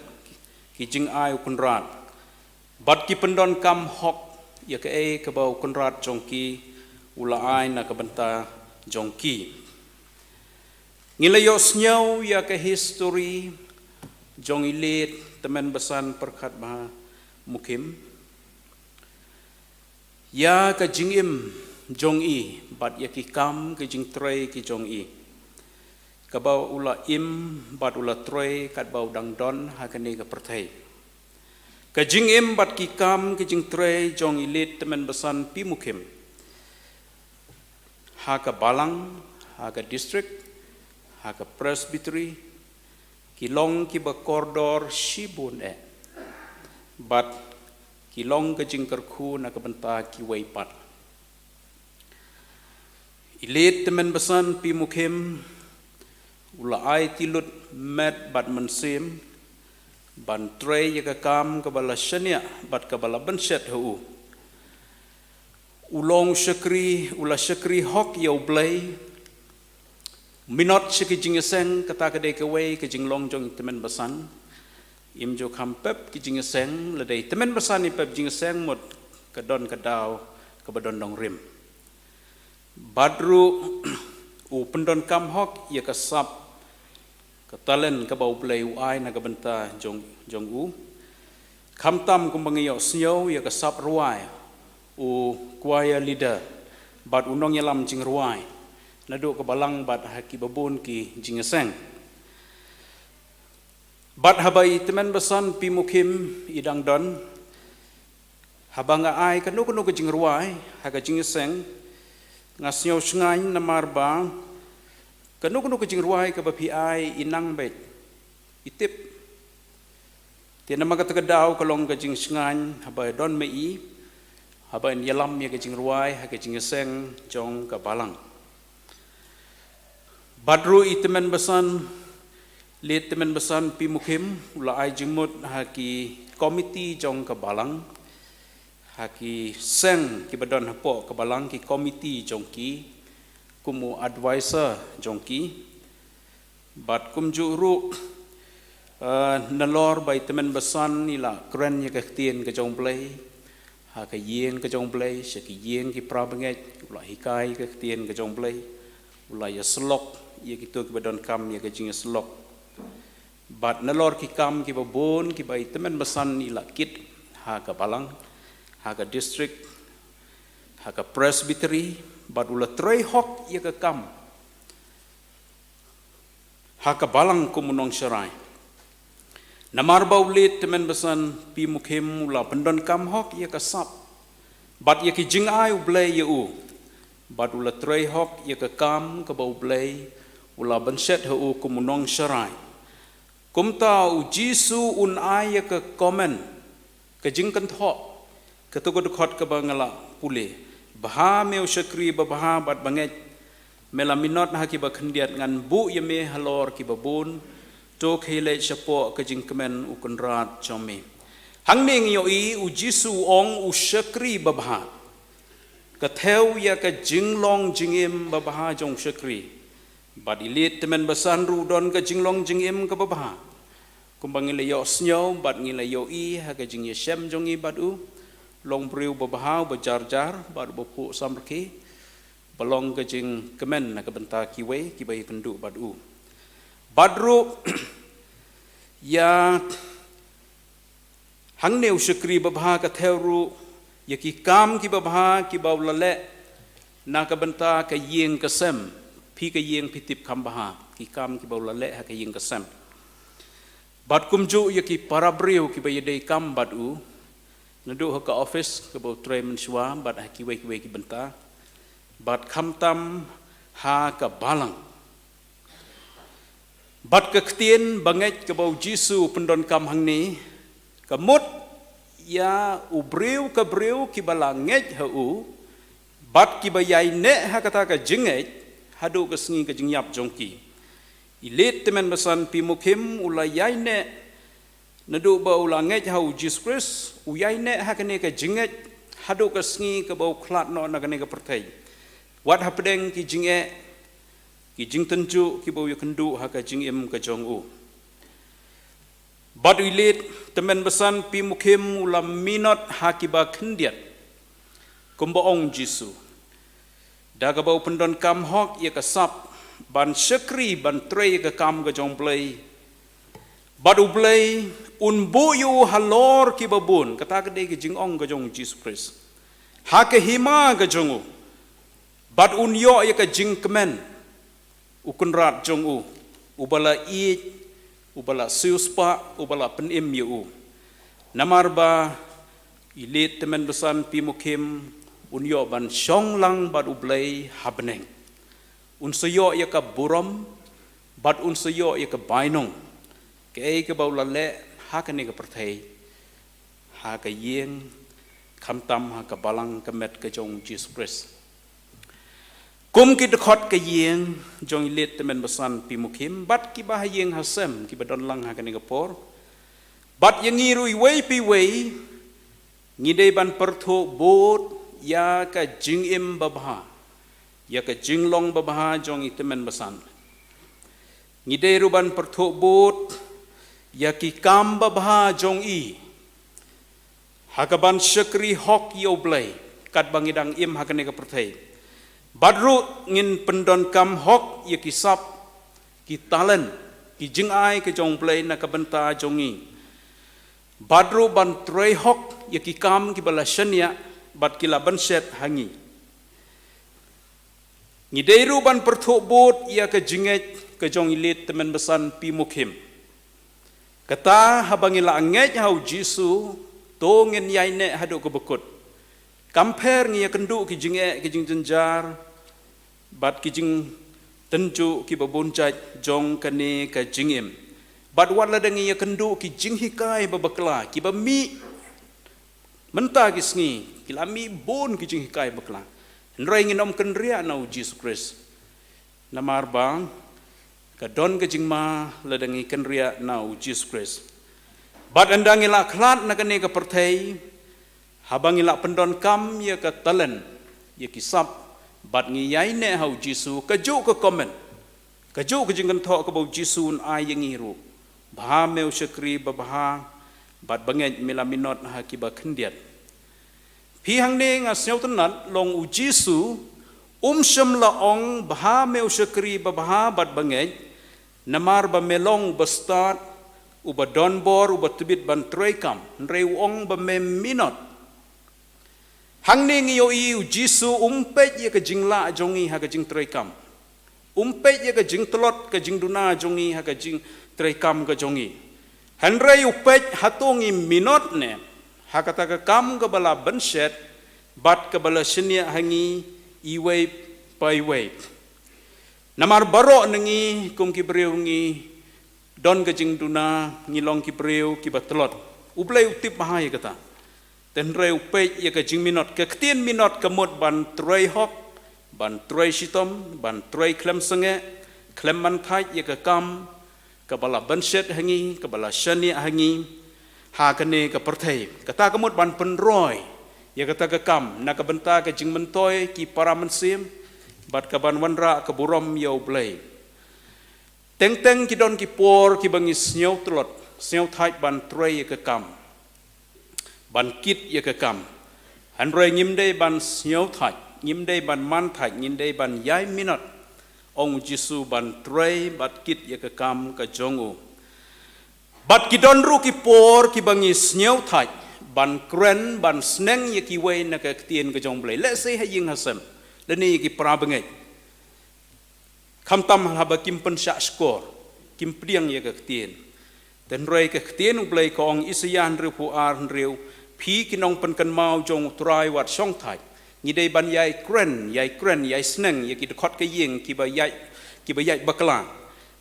ki jingai U Kynrad, bad ki pyndonkam hok ïa kaei kaba U Kynrad jong ki u la ai na ka bynta jong ki. Ngi la ïohsngew ïa ka histori jong i Late Tymmen Basan Pyrkhat Bha Mukhim, ïa ka jingim jong i bad ïa ki kam ki jingtrei ki jong i, kaba u la im bad u la trei katba u dang don ha kane ka pyrthei. Ka jingim bad ki kam ki jingtrei jong i Late Tymmen Basan P Mukhim ha ka balang, ha ka district, ha ka presbytery, ki long kiba kordor shibun eh, bad ki long ka jingkyrkhu na ka bynta kiwei pat. I Late Tymmen Basan P Mukhim u la aiti lut met bad mynsiem ban trei ïa ka kam kaba la shaniah bad kaba la bynshet ha u. U long u shakri, u la shakri hok ïa U Blei, minot sha ki jingïaseng. Kata ka dei kawei ka jinglong jong i Tymmen Basan. Im ju kham pep ki jingïaseng, lada i Tymmen Basan i pep jingïaseng, mut ka don ka daw kaba don nongrim. Bad ruh u pyndonkam hok ïa ka sap, ka talent kaba U Blei u ai na ka bynta jong, jong u. Khamtam kumba ngi ïohsngew ïa ka sap rwai, u choir leader bad u nongïalam jingrwai. naduh ka balang bad ha ki babun ki jingïaseng. Bad haba i tymmen basan Pi Mukhim i dang don, haba nga ai kano kano ka jingrwai ha ka jingïaseng, nga sngew shngaiñ namar ba kano kano ka jingrwai kaba phi ai i nang beit i tip. Te namar kata ka daw ka long ka jingshngaiñ haba don ma i, haba yn ïalam ïa ka jingrwai ha ka jingïaseng jong ka balang. Bad ruh i tymmen basan, leit tymmen basan Pi Mukhim, u la ai jingmut ha ki komiti jong ka balang, ha ki seng kiba don hapoh ka balang, ki komiti jong ki, kum u advisor jong ki. Bad kumjuh ruh, eh, nalor ba i tymmen basan i la kren ïa ka ktien ka jong Blei ha ka ïing ka jong Blei, sha ki ïing ki para bangeit, u la hikai ka ktien ka jong Blei, u la ïasyllok ïa kito kiba donkam ïa ka jingïasyllok. Bad nalor ki kam kiba bun kiba i tymmen basan i la kit ha ka balang, ha ka district, ha ka presbytery, bad u la trei hok ïa ka kam ha ka balang kum u nongsharai. Namar ba u leit tymmen basan Pi Mukhim u la pyndonkam hok ïa ka sap bad ïa ki jingai U Blei ïa u, bad u la trei hok ïa ka kam kaba U Blei u la bynshet ha u kum u nongsharai. Kumta u Jisu un ai ïa ka comment, ka jingkynthoh, kato ka dkhot kaba nga la pule: Bha me u shakri babha bad bangeit, me la minot ha kiba khyndiat, ngan buh ïa me halor kiba bun. To khie leit shapoh ka jingkmen u kynrad jong me. Hangne ngi ïohi u Jisu u ong u shakri babha, ka thew ïa ka jinglong jingim babha jong u shakri. Bad i leit tymmen basan ruh u don ka jinglong jingim kaba bha. Kumba ngi la ïohsngew bad ngi la ïohi ha ka jingïashem jong ngi bad u, long briew babha, uba jar jar bad uba phuh samrkhie, ba long ka jingkmen na ka bynta kiwei kiba ïakynduh bad u. Bad ruh ïa hangne u shakri babha ka thew ruh ïa ki kam kiba bha kiba u la leh na ka bynta ka ïing ka sem. Phi ka ïing phi tip kham bha ki kam kiba u la leh ha ka ïing ka sem. Bad kumjuh ïa ki para briew kiba ïadei kam bad u, naduh ha ka office kaba u trei mynshuwa bad ha kiwei kiwei ki bynta, bad khamtam ha ka balang. Bad ka ktien bangeit kaba u Jisu u pyndonkam hangne, ka mut ïa u briew ka briew kiba la ngeit ha u, bad kiba ïaineh ha kata ka jingngeit haduh ka sngi ka jingïap jong ki. I leit tymmen basan Pi Mukhim u la ïaineh, naduh ba u la ngeit ha u Jisu Khrist, u ïaineh ha kane ka jingngeit haduh ka sngi kaba u khlad noh na kane ka pyrthei, wat hapdeng ki jingeh, ki jingtynjuh kiba u ïakynduh ha ka jingim ka jong u. Bad i leit tymmen basan Pi Mukhim u la minot ha kiba khyndiat, kumba ong Jisu, da kaba u pyndonkam hok ïa ka sap ban shakri ban trei ïa ka kam ka jong U Blei. Bad U Blei un buh ïa u halor kiba bun, kata ka dei ka jingong ka jong u Jisu Khrist, ha ka hima ka jong u. Bad un ïoh ïa ka jingkmen u kynrad jong u, uba la ïeit, uba la siewspah, uba la pynim ïa u. Namar ba i leit tymmen basan Pi Mukhim un ïoh ban shong lang bad U Blei ha bneng. Un sa ïoh ïa ka burom bad un sa ïoh ïa ka bainong, kaei kaba u la leh ha kane ka pyrthei, ha ka ïing, khamtam ha ka balang ka met ka jong u Jisu Khrist. Kum ki dkhot ka ïing jong i leit tymmen basan Pi Mukhim bad kiba ha ïing ha sem kiba don lang ha kane ka por, bad ïa ngi ruh iwei pa iwei, ngi dei ban pyrthuh bud ïa ka jingim babha, ïa ka jinglong babha jong i tymmen basan. Ngi dei ruh ban pyrthuh bud ïa ki kam babha jong i, ha kaban shakri hok ïa U Blei katba ngi dang im ha kane ka pyrthei. Bad ruh ngin pyndonkam hok ïa ki sap, ki talent, ki jingai ka jong U Blei na ka bynta jong ngi. Bad ruh ban trei hok ïa ki kam kiba la shaniah bad ki la bynshet ha ngi. Ngi dei ruh ban pyrthuh bud ïa ka jingngeit ka jong i Leit Tymmen Basan P Mukhim. Kata haba ngi la ngeit ha u Jisu, to ngin ïaineh haduh kaba kut. Kam pher ngi ïakynduh ki jingeh, ki jingjynjar bad ki jingtynjuh kiba bun jait jong kane ka jingim. Bad wat lada ngi ïakynduh ki jinghikai ba bakla, kiba mih mynta ki sngi, ki la mih bun ki jinghikai bakla. Hynrei ngin ym kynriah na u Jisu Khrist. Namar ba ka don ka jingma lada ngi kynriah na u Jisu Khrist. Bad ynda ngi la khlad na kane ka pyrthei, haba ngi la pyndonkam ïa ka talen, ïa ki sap, bad ngi ïaineh ha u Jisu, kajuh ka comment, kajuh ka jingkynthoh kaba u Jisu un ai ïa ngi ruh. Bha me u shakri babha bad bangeit, me la minot ha kiba khyndiat. Phi hangne, nga sngewtynnat long u Jisu um shym la ong bha me u shakri babha bad bangeit, namar ba me long uba stad, uba don bor, uba tbit ban treikam. Hynrei u ong ba me minot. Hangne ngi ïohi u Jisu um peit ïa ka jinglah jong ngi ha ka jingtreikam. Um peit ïa ka jingtlot ka jingduna jong ngi ha ka jingtreikam ka jong ngi. Hynrei u peit hato ngi minot ne ha kata ka kam kaba la bynshet bad kaba la shaniah ha ngi iwei pa iwei. Namar baroh na ngi kum ki briew ngi don ka jingduna, ngi long ki briew kiba tlot. U Blei u tip bha ïa kata. Te hynrei u peit ïa ka jingminot, ka ktien minot ka mut ban trei hok, ban trei shitom, ban trei khlem sangeh, khlem man thait ïa ka kam kaba la bynshet ha ngi, kaba la shaniah ha ngi ha kane ka pyrthei. Kata ka mut ban pynroi ïa kata ka kam na ka bynta ka jingmyntoi ki para mynsiem bad ka ban wanrah ka burom ïa u Blei. Teng teng ki don ki por kiba ngi sngew tlot, sngew thait ban trei ïa ka kam, ban kit ïa ka kam. Hynrei ngim dei ban sngew thait, ngim dei ban man thait, ngim dei ban ïai minot, ong u Jisu, ban trei bad kit ïa ka kam ka jong u. Bad ki don ruh ki por kiba ngi sngew thait ban kren, ban sneng ïa kiwei na ka ktien ka jong u Blei, lehse ha ïing ha sem lane ïa ki para bangeit. Khamtam haba kim pynshah shkor, kim pdiang ïa ka ktien. Te hynrei ka ktien u Blei ka ong, Isaïah hynriewphew ar hynriew, phi ki nongpynkynmaw jong u Trai, wat shong thait. Ngi dei ban ïai kren, ïai kren, ïai sneng ïa ki dkhot ka ïing kiba ïaid, kiba ïaid bakla,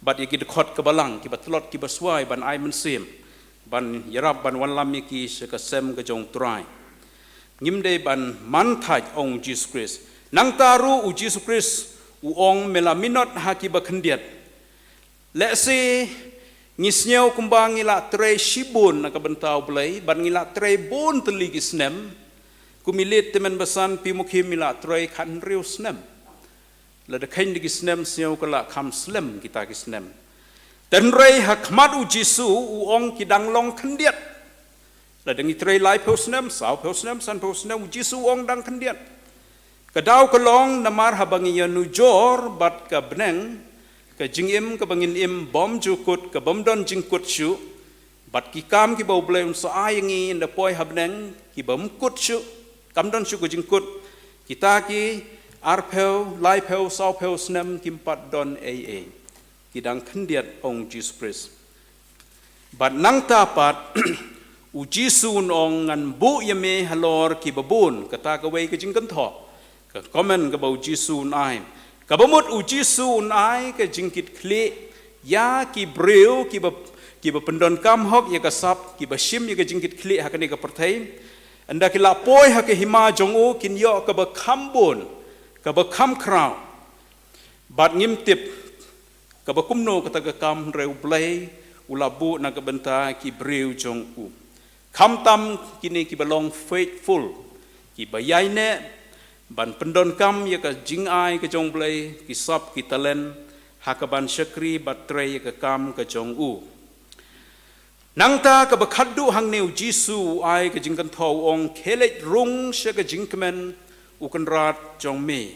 bad ïa ki dkhot ka balang, kiba tlot kiba swai, ban ai mynsiem, ban ïarap ban wallam ïa ki sha ka sem ka jong u Trai. Ngim dei ban man thait, ong u Jisu Khrist. Nangta ruh u Jisu Khrist u ong, me la minot ha kiba khyndiat. Lehse ngi sngew kumba ngi la trei shibun na ka bynta u Blei, bad ngi la trei bun tylli ki snem. Kum i Leit Tymmen Basan P Mukhim, i la trei khathynriew snem. Lada kheiñ da ki snem, sngew ka la kham slem kita ki snem. Te hynrei ha khmat u Jisu u ong, ki dang long khyndiat. Lada ngi trei laiphew snem, sawphew snem, sanphew snem, u Jisu u ong dang khyndiat. Ka daw ka long namar haba ngi ïanujor bad ka bneng, ka jingim kaba ngin im bym ju kut, ka bym don jingkut shuh, bad ki kam kiba u Blei un sa ai ïa ngi ynda poi ha bneng, ki bym kut shuh, kam don shuh ka jingkut. Kita ki arphew, laiphew, sawphew snem kim pat don ei ei. Ki dang khyndiat, ong u Jisu Khrist. Bad nangta pat u Jisu un ong, ngan buh ïa me halor kiba bun. Kata kawei ka jingkynthoh, ka comment kaba u Jisu un ai. Kaba mut u Jisu un ai ka jingkitkhlieh ïa ki briew kiba, kiba pyndonkam hok ïa ka sap, kiba shim ïa ka jingkitkhlieh ha kane ka pyrthei. Ynda ki la poi ha ka hima jong u, kin ïoh kaba kham bun, kaba kham khraw. Bad ngim tip kaba kumno kata ka kam, hynrei u Blei u la buh na ka bynta ki briew jong u. Khamtam kine kiba long faithful, kiba ïaineh ban pyndonkam ïa ka jingai ka jong u Blei, ki sap ki talent, ha kaban shakri bad trei ïa ka kam ka jong u. Nangta kaba khatduh hangne u Jisu u ai ka jingkynthoh, u ong, khie leit rung sha ka jingkmen u Kynrad jong me.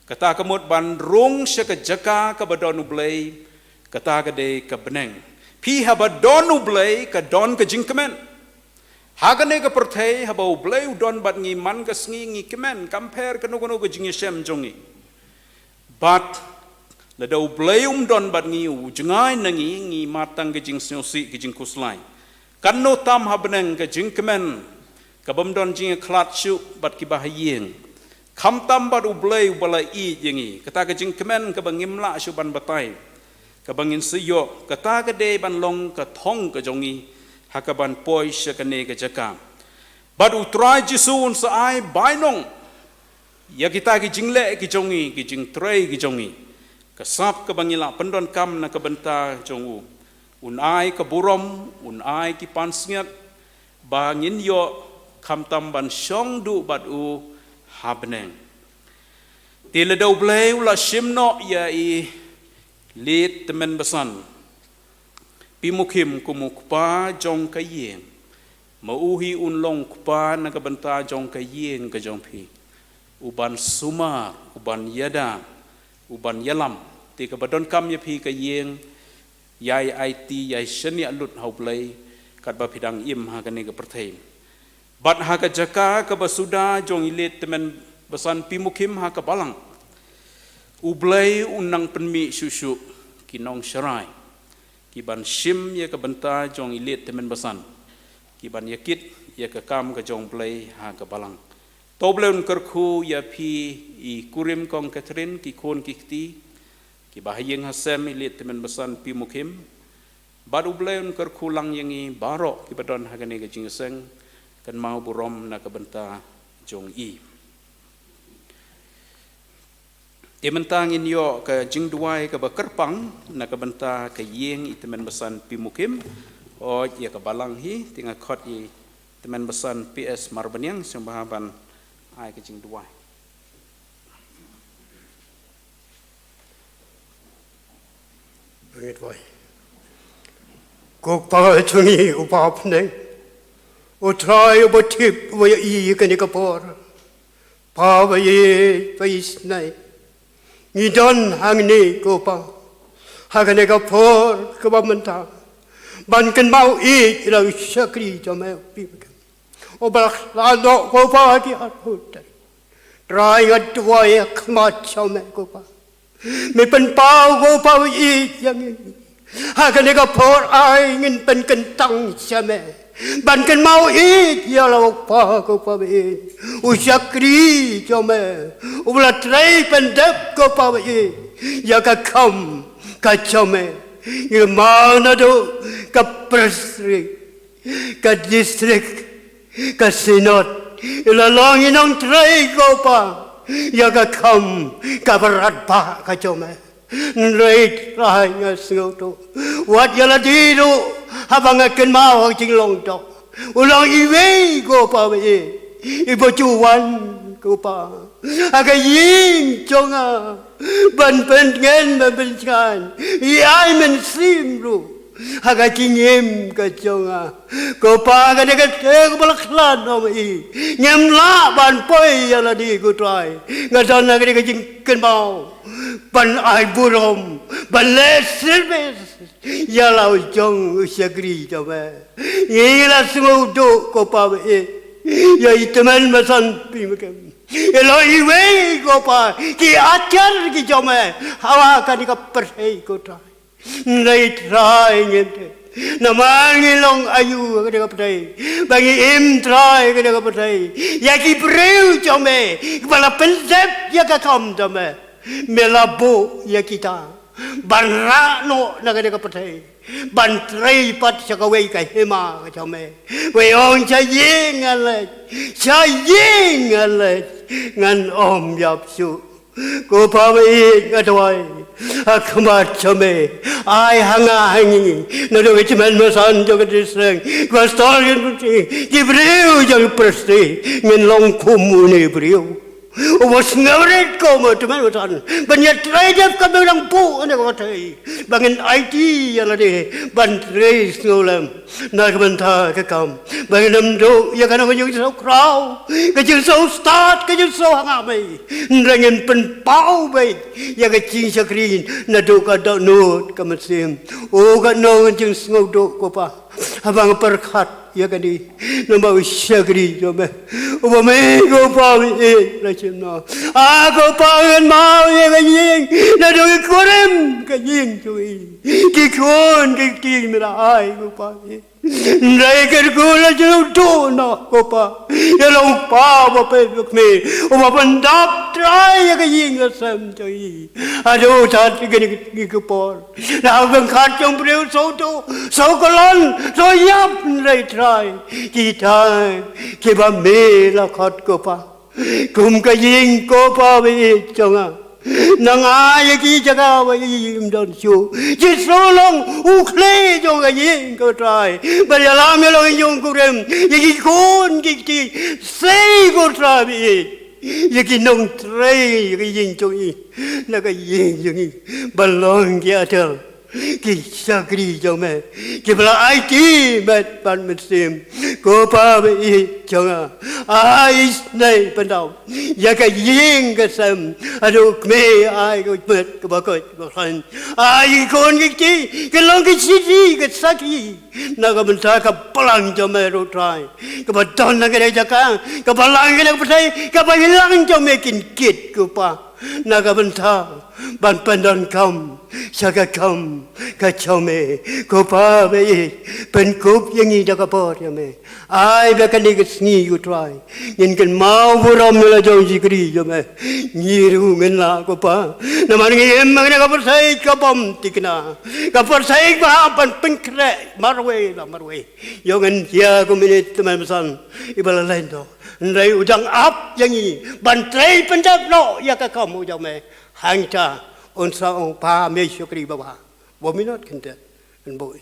Kata ka mut ban rung sha ka jaka kaba don u Blei, kata ka dei ka bneng. Phi, haba don u Blei ka don ka jingkmen. Ha kane ka pyrthei haba u Blei u don bad ngi man ka sngi ngi kmen, kam pher kano kano ka jingïashem jong ngi. Bad lada U Blei um don bad ngi, u jngai na ngi, ngi mad tang ka jingsngewsih, ka jingkhuslai. Katno tam ha bneng ka jingkmen, ka bym don jingkhlad shuh bad kiba ha ïing. Khamtam bad U Blei uba la ïeit ïa ngi, kata ka jingkmen kaba ngim lah shuh ban batai, kaba ngin sa ïoh, kata ka dei ban long ka thong ka jong ngi ha kaban poi sha kane ka jaka. Bad U Trai Jisu un sa ai bainong ïa kita ki jingleh ki jong ngi, ki jingtrei ki jong ngi, ka sap kaba ngi la pyndonkam na ka bynta jong u. Un ai ka burom, un ai ki pansngiat ba ngin ïoh khamtam ban shong duh bad u ha bneng. Te lada U Blei u la shim noh ïa i Leit Tymmen Basan P. Mukhim kum u kpa jong ka ïing, ma u hi un long kpa na ka bynta jong ka ïing ka jong phi, uban sumar, uban ïada, uban ïalam. Te kaba donkam ïa phi ka ïing, ïai aiti, ïai shaniah lut ha U Blei katba phi dang im ha kane ka pyrthei. Bad ha ka jaka kaba suda jong i Leit Tymmen Basan P. Mukhim ha ka balang, U Blei un nang pynmih shuh shuh ki nongsharai kiban shim ïa ka bynta jong i Leit Tymmen Basan, kiban ïakit ïa ka kam ka jong U Blei ha ka balang. To U Blei un kyrkhu ïa phi i kurim Kong Catherine, ki khun ki kti, kiba ha ïing ha sem i Leit Tymmen Basan P. Mukhim. Bad U Blei un kyrkhu lang ïa ngi baroh kiba don ha kane ka jingïaseng, kynmaw burom na ka bynta jong i. Te mynta ngin ïoh ka jingduwai kaba kyrpang na ka bynta ka ïing i Tymmen Basan P. Mukhim. Oi, ïa ka balang hi, te nga khot i Tymmen Basan P. S. Marbaniang sngewbha ban ai ka jingduwai. Ngin duwai. Ko Kpa jong ngi uba ha bneng, U Trai uba tip, uba ïohi ïa kane ka por. Kpa ba ïeit, ba isynei. Ngi don hangne ko Kpa ha kane ka por kaba mynta ban kynmaw ïeit ïa la u shakri jong me u P. Mukhim, uba la khlad noh ko Kpa ha ki arphew tarik. Trai, nga duwai ha khmat jong me ko Kpa. Me pynpaw ko Kpa ba ïeit ïa ngi. Ha kane ka por ai ngin pynkyntang sha me ban kynmaw ïeit ïa la u kpa ko Kpa ba ïeit, u shakri jong me uba la trei pyndep ko Kpa ba ïeit ïa ka kam ka jong me. Ngi kynmaw naduh ka presbytery, ka district, ka synod, i la long i nongtrei ko Kpa ïa ka kam kaba radbah ka jong me. Hynrei Trai, nga sngewthuh, wat ïa lade ruh haba nga kynmaw ha ka jinglong doh, u long iwei ko Kpa ba ïeit, iba ju wan ko Kpa ha ka ïing jong nga ban pyntngen ban pynskhem, ïa i mynsiem ruh ha ka jingim ka jong nga. Ko Kpa, ka dei ka te ko ba la khlad noh ma i, ngim lah ban poi ïa lade ko Trai. Nga don ha ka dei ka jingkynmaw ban ai burom, ban leh service ïa la u jong u shakri jong me. Ngi la sngewthuh ko Kpa ba ïeit, ïa i Tymmen Basan P. Mukhim, i long iwei ko Kpa ki atiar ki jong me ha kane ka pyrthei ko Trai. Hynrei Trai, ngim tip namar ngi long aïu ha kane ka pyrthei ba ngi im, Trai, ha kane ka pyrthei. Ïa ki briew jong me kiba la pyndep ïa ka kam jong me, me la buh ïa kita ban rah noh na kane ka pyrthei ban trei pat sha kawei ka hima ka jong me. Wei ong, sha ïing ngan leit, sha ïing ngan leit, ngan ym ïap shuh. Ko Kpa ba ïeit, nga duwai ha khmat jong me, ai ha nga ha ngi, naduh ki Tymmen Basan jong ka district, ki pastor, ki briew jong ka presbytery, ngin long kum une u briew uba sngewrit kum u Tymmen Basan ban ïatrei dep kum u dang buh ha kane ka pyrthei, ba ngin aiti ïa lade ban trei sngewlem na ka bynta ka kam, ba ngin ym duh ïa ka nongshong khraw, ka jingsngewstad, ka jingsngewhangmai. Hynrei ngin pynpaw beit ïa ka jingshakri naduh ka dohnud ka mynsiem. O, katno ka jingsngewduh ko Kpa haba nga pyrkhat ïa kane, namar u shakri jong me Uba me ko Pa ba ïeit la shim noh. A ko Pa ngan maw ïa ka ïing naduh ki kurim ka ïing jong i. Ki khun ki kti me la ai ko Pa. Hynrei kyrkhu la jylliew noh ko Pa. Ïa long pa ba peit ba kmie uba pyndap trai ïa ka ïing ka sem jong i. Haduh tat kine ki por. Na ka khat jong briew sawdong, sawkhlaiñ, sawyap hynrei trai kita kiba me la khot ko Pa. Kum ka ïing ko Pa ba ïeit jong nga. Nang ai ïa ki jaka ba im don shuh. Jisu long u khlieh jong ka ïing ko Trai. Ba ïalam ïa long ïing jong kurim. Ïa ki khun ki kti sei ko Trai ba ïeit. Ïa ki nongtrei ïa ka ïing jong i. Na ka ïing jong i ba long ki atel. Ki shakri jong me kiba la aiti met bad mynsiem. Ko Pa ba ïeit jong nga, ai isynei pyndap ïa ka ïing ka sem. Haduh kmie ai ka met kaba koit kaba khlaiñ. Ai ki khun ki kti ki long ki shithi ki sakhi na ka bynta ka balang jong me ruh Trai. Kaba don ha kane ka jaka, ka balang kane ka pyrthei, ka balang jong me kin kit ko Pa. Na ka bynta ban pyndonkam sha ka kam ka jong me. Ko Pa ba ïeit, pynkup ïa ngi da ka bor jong me. Ai ba kane ka sngi ko Trai ngin kynmaw burom ïa la jong shakri jong me. Ngi ruh ngin lah ko Pa. Namar ngi im ha kane ka pyrthei ka bym thikna, ka pyrthei ba hap ban pynkhreh marwei la marwei. Ïoh ngin ïa ko minit tymmen basan iba la leit noh. Hynrei u dang ap ïa ngi ban trei pyndep noh ïa ka kam u jong me. Hangta un sa ong Pa me shakri ba ba ba minot kyntet. Yn bok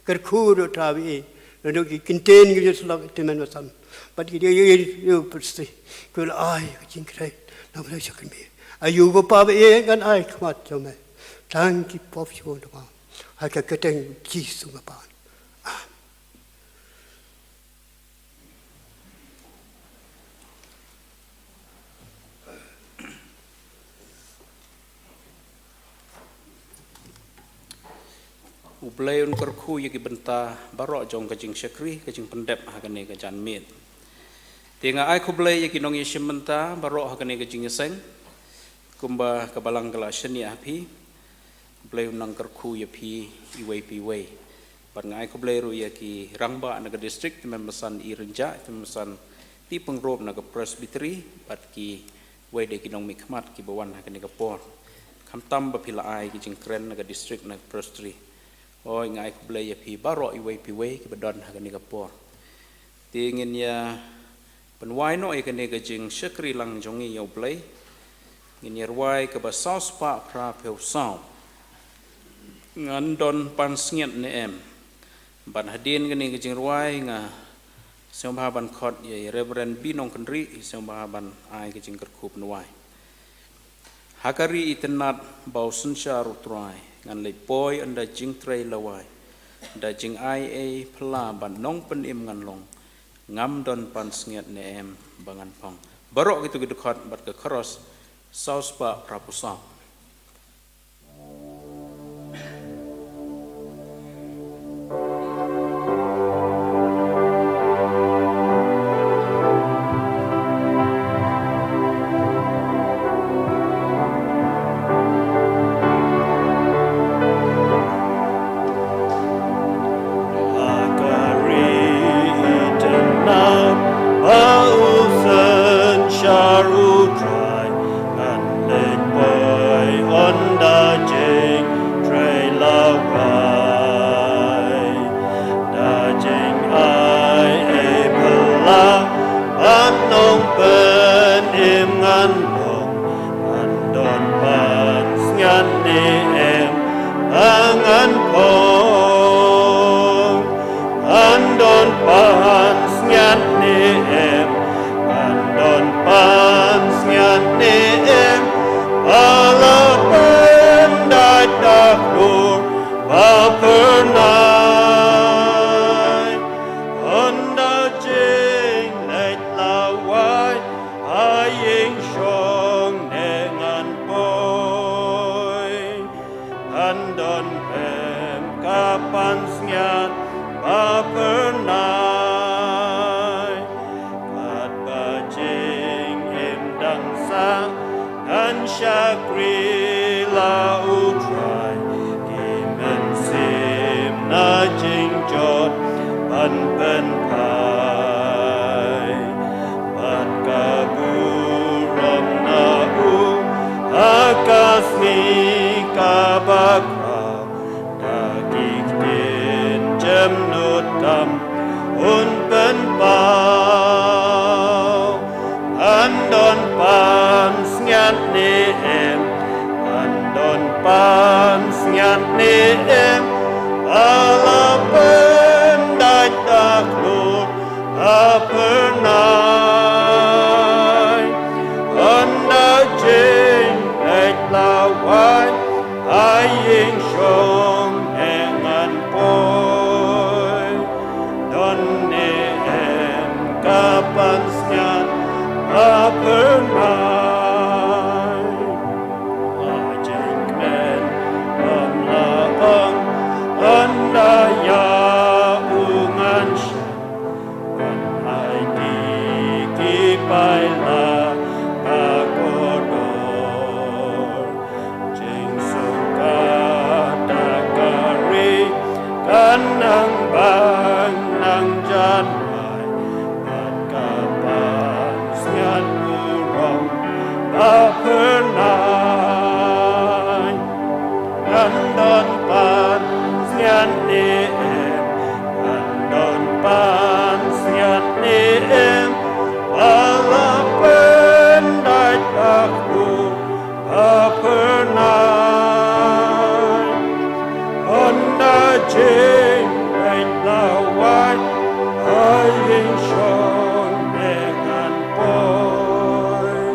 kyrkhu ruh Trai ba ïeit. Naduh ki kyntien ki jingïasyllok tymmen basan bad ki dei pyrsi. Ko la ai ka jingkhreh na me shakri me. Aïu ko Pa ba ïeit ngan ai khmat jong me. Tang ki pop shu da ba ha ka kyrteng Jisu nga pan. U Blei un kyrkhu ïa ki bynta baroh jong ka jingshakri ka jingpyndep ha kane ka janmiet. Te nga ai khublei ïa ki nongïashim bynta baroh ha kane ka jingïaseng. Kumba ka balang ka la shaniah ha phi, U Blei un nang kyrkhu ïa phi iwei pa iwei. Bad nga ai khublei ruh ïa ki rangbah na ka district, tymmen basan i Rynjah, tymmen basan i Pyngrope na ka Presbytery, bad kiwei de ki nongmihkhmat kiba wan ha kane ka por. Khamtam ba phi la ai ki jingkren na ka district na ka Presbytery. Oi, nga ai khublei ïa phi baroh iwei pa iwei kiba don ha kane ka por. Te ngin ïa pynwai noh ïa kane ka jingshakri lang jong ngi ïa U Blei. Ngin ïa rwai kaba saw spah phra phew saw. Ngan don pansngiat ne em. Bad hadien kane ka jingrwai nga sngewbha ban khot ïa i Reverend B. Nongkynrih, i sngewbha ban ai ka jingkyrkhu pynwai. Ha ka ri itynnad ba u synshar U Trai, ngan leit poi ynda jingtrei lawei. Da jingai ei phylla bad nongpynim ngan long. Ngam don pansngiat ne em ba ngan phong. Baroh kito ki dkhot bad ka chorus, saw spah phra phew saw. Ha ka ri itynnad ba u synshar U Trai, ngan leit poi ynda jingtrei lawei. Da jingai ei phylla bad nongpynim ngan long. Ngan don pansngiat ne em ba ngan phong. Ngan don pansngiat ne em. Ngan don pansngiat ne em. Ba la pyndait da klur ba phyrnai. Ynda jingleit lawei ha ïing shong ne ngan poi. Ngan don em ka pansngiat ba phyrnai. Katba Ba khraw da ki ktien jemnud tam un pynpaw. Kan don pansngiat ne em, kan don pansngiat ne em, ba la pyndait da klur ha phyrnai. Ynda jingpeit la wai ha ïing shong ne ngan poi, don ne em ka pansngiat ha phyrnai? La jingkmen ym la ong, ynda ïa u ngan shah, ngan ai ki ki paila ka kordor. Jingsuk kata ka ri kan nang bang nang janai, bad ka pansngiat burom ba phyrnai. Kan don pansngiat ne em, kan don pansngiat ne em, ba la pyndait da klur ha phyrnai? Ynda jingpeit la wai ha ïing shong ne ngan poi,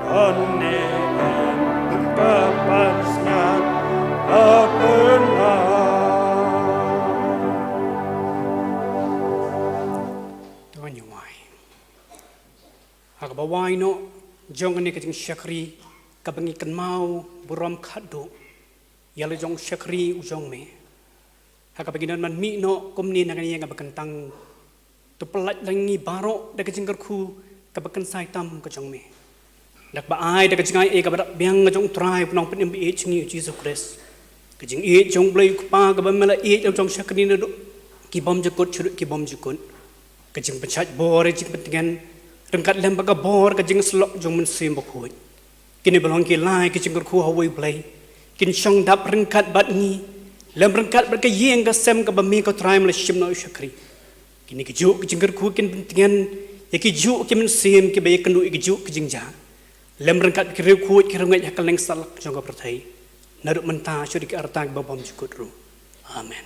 don ne em ka pansngiat ha phyrnai? To ngin ïa wai. Ha kaba wai noh jong kane ka jingshakri kaba ngi kynmaw burom khatduh ïa la jong u shakri u jong me, ha kaba ngin ym man mih noh kumne na kane kaba kyntang. To pyllait lang ïa ngi baroh da ka jingkyrkhu kaba kynsai tam ka jong me, da kaba ai da ka jingaiei kaba dap biang ka jong U Trai U Nongpynim ba ïeit jong ngi U Jisu Khrist, ka jingïeit jong U Blei U Kpa kaba me la ïeit la jong shakri naduh ki bymjukut shaduh ki bymjukut, ka jingpynshait bor, ka jingpyntngen ryngkat lem bad ka bor ka jingsyllok jong U Mynsiem Bakhuid. Kine ba long ki lai ki jingkyrkhu ha uwei U Blei kin shong dap ryngkat bad ngi, lem ryngkat bad ka ïing ka sem kaba me ko Trai me la shim noh ïa u shakri. Kine kijuh ki jingkyrkhu kin pyntngen ïa kijuh ki mynsiem kiba ïakynduh ïa kijuh ki jingjia, lem ryngkat ki riewkhuid ki riewngeit ha kylleng satlak jong ka pyrthei, naduh mynta shaduh ki arta kiba bymjukut ruh. Amen.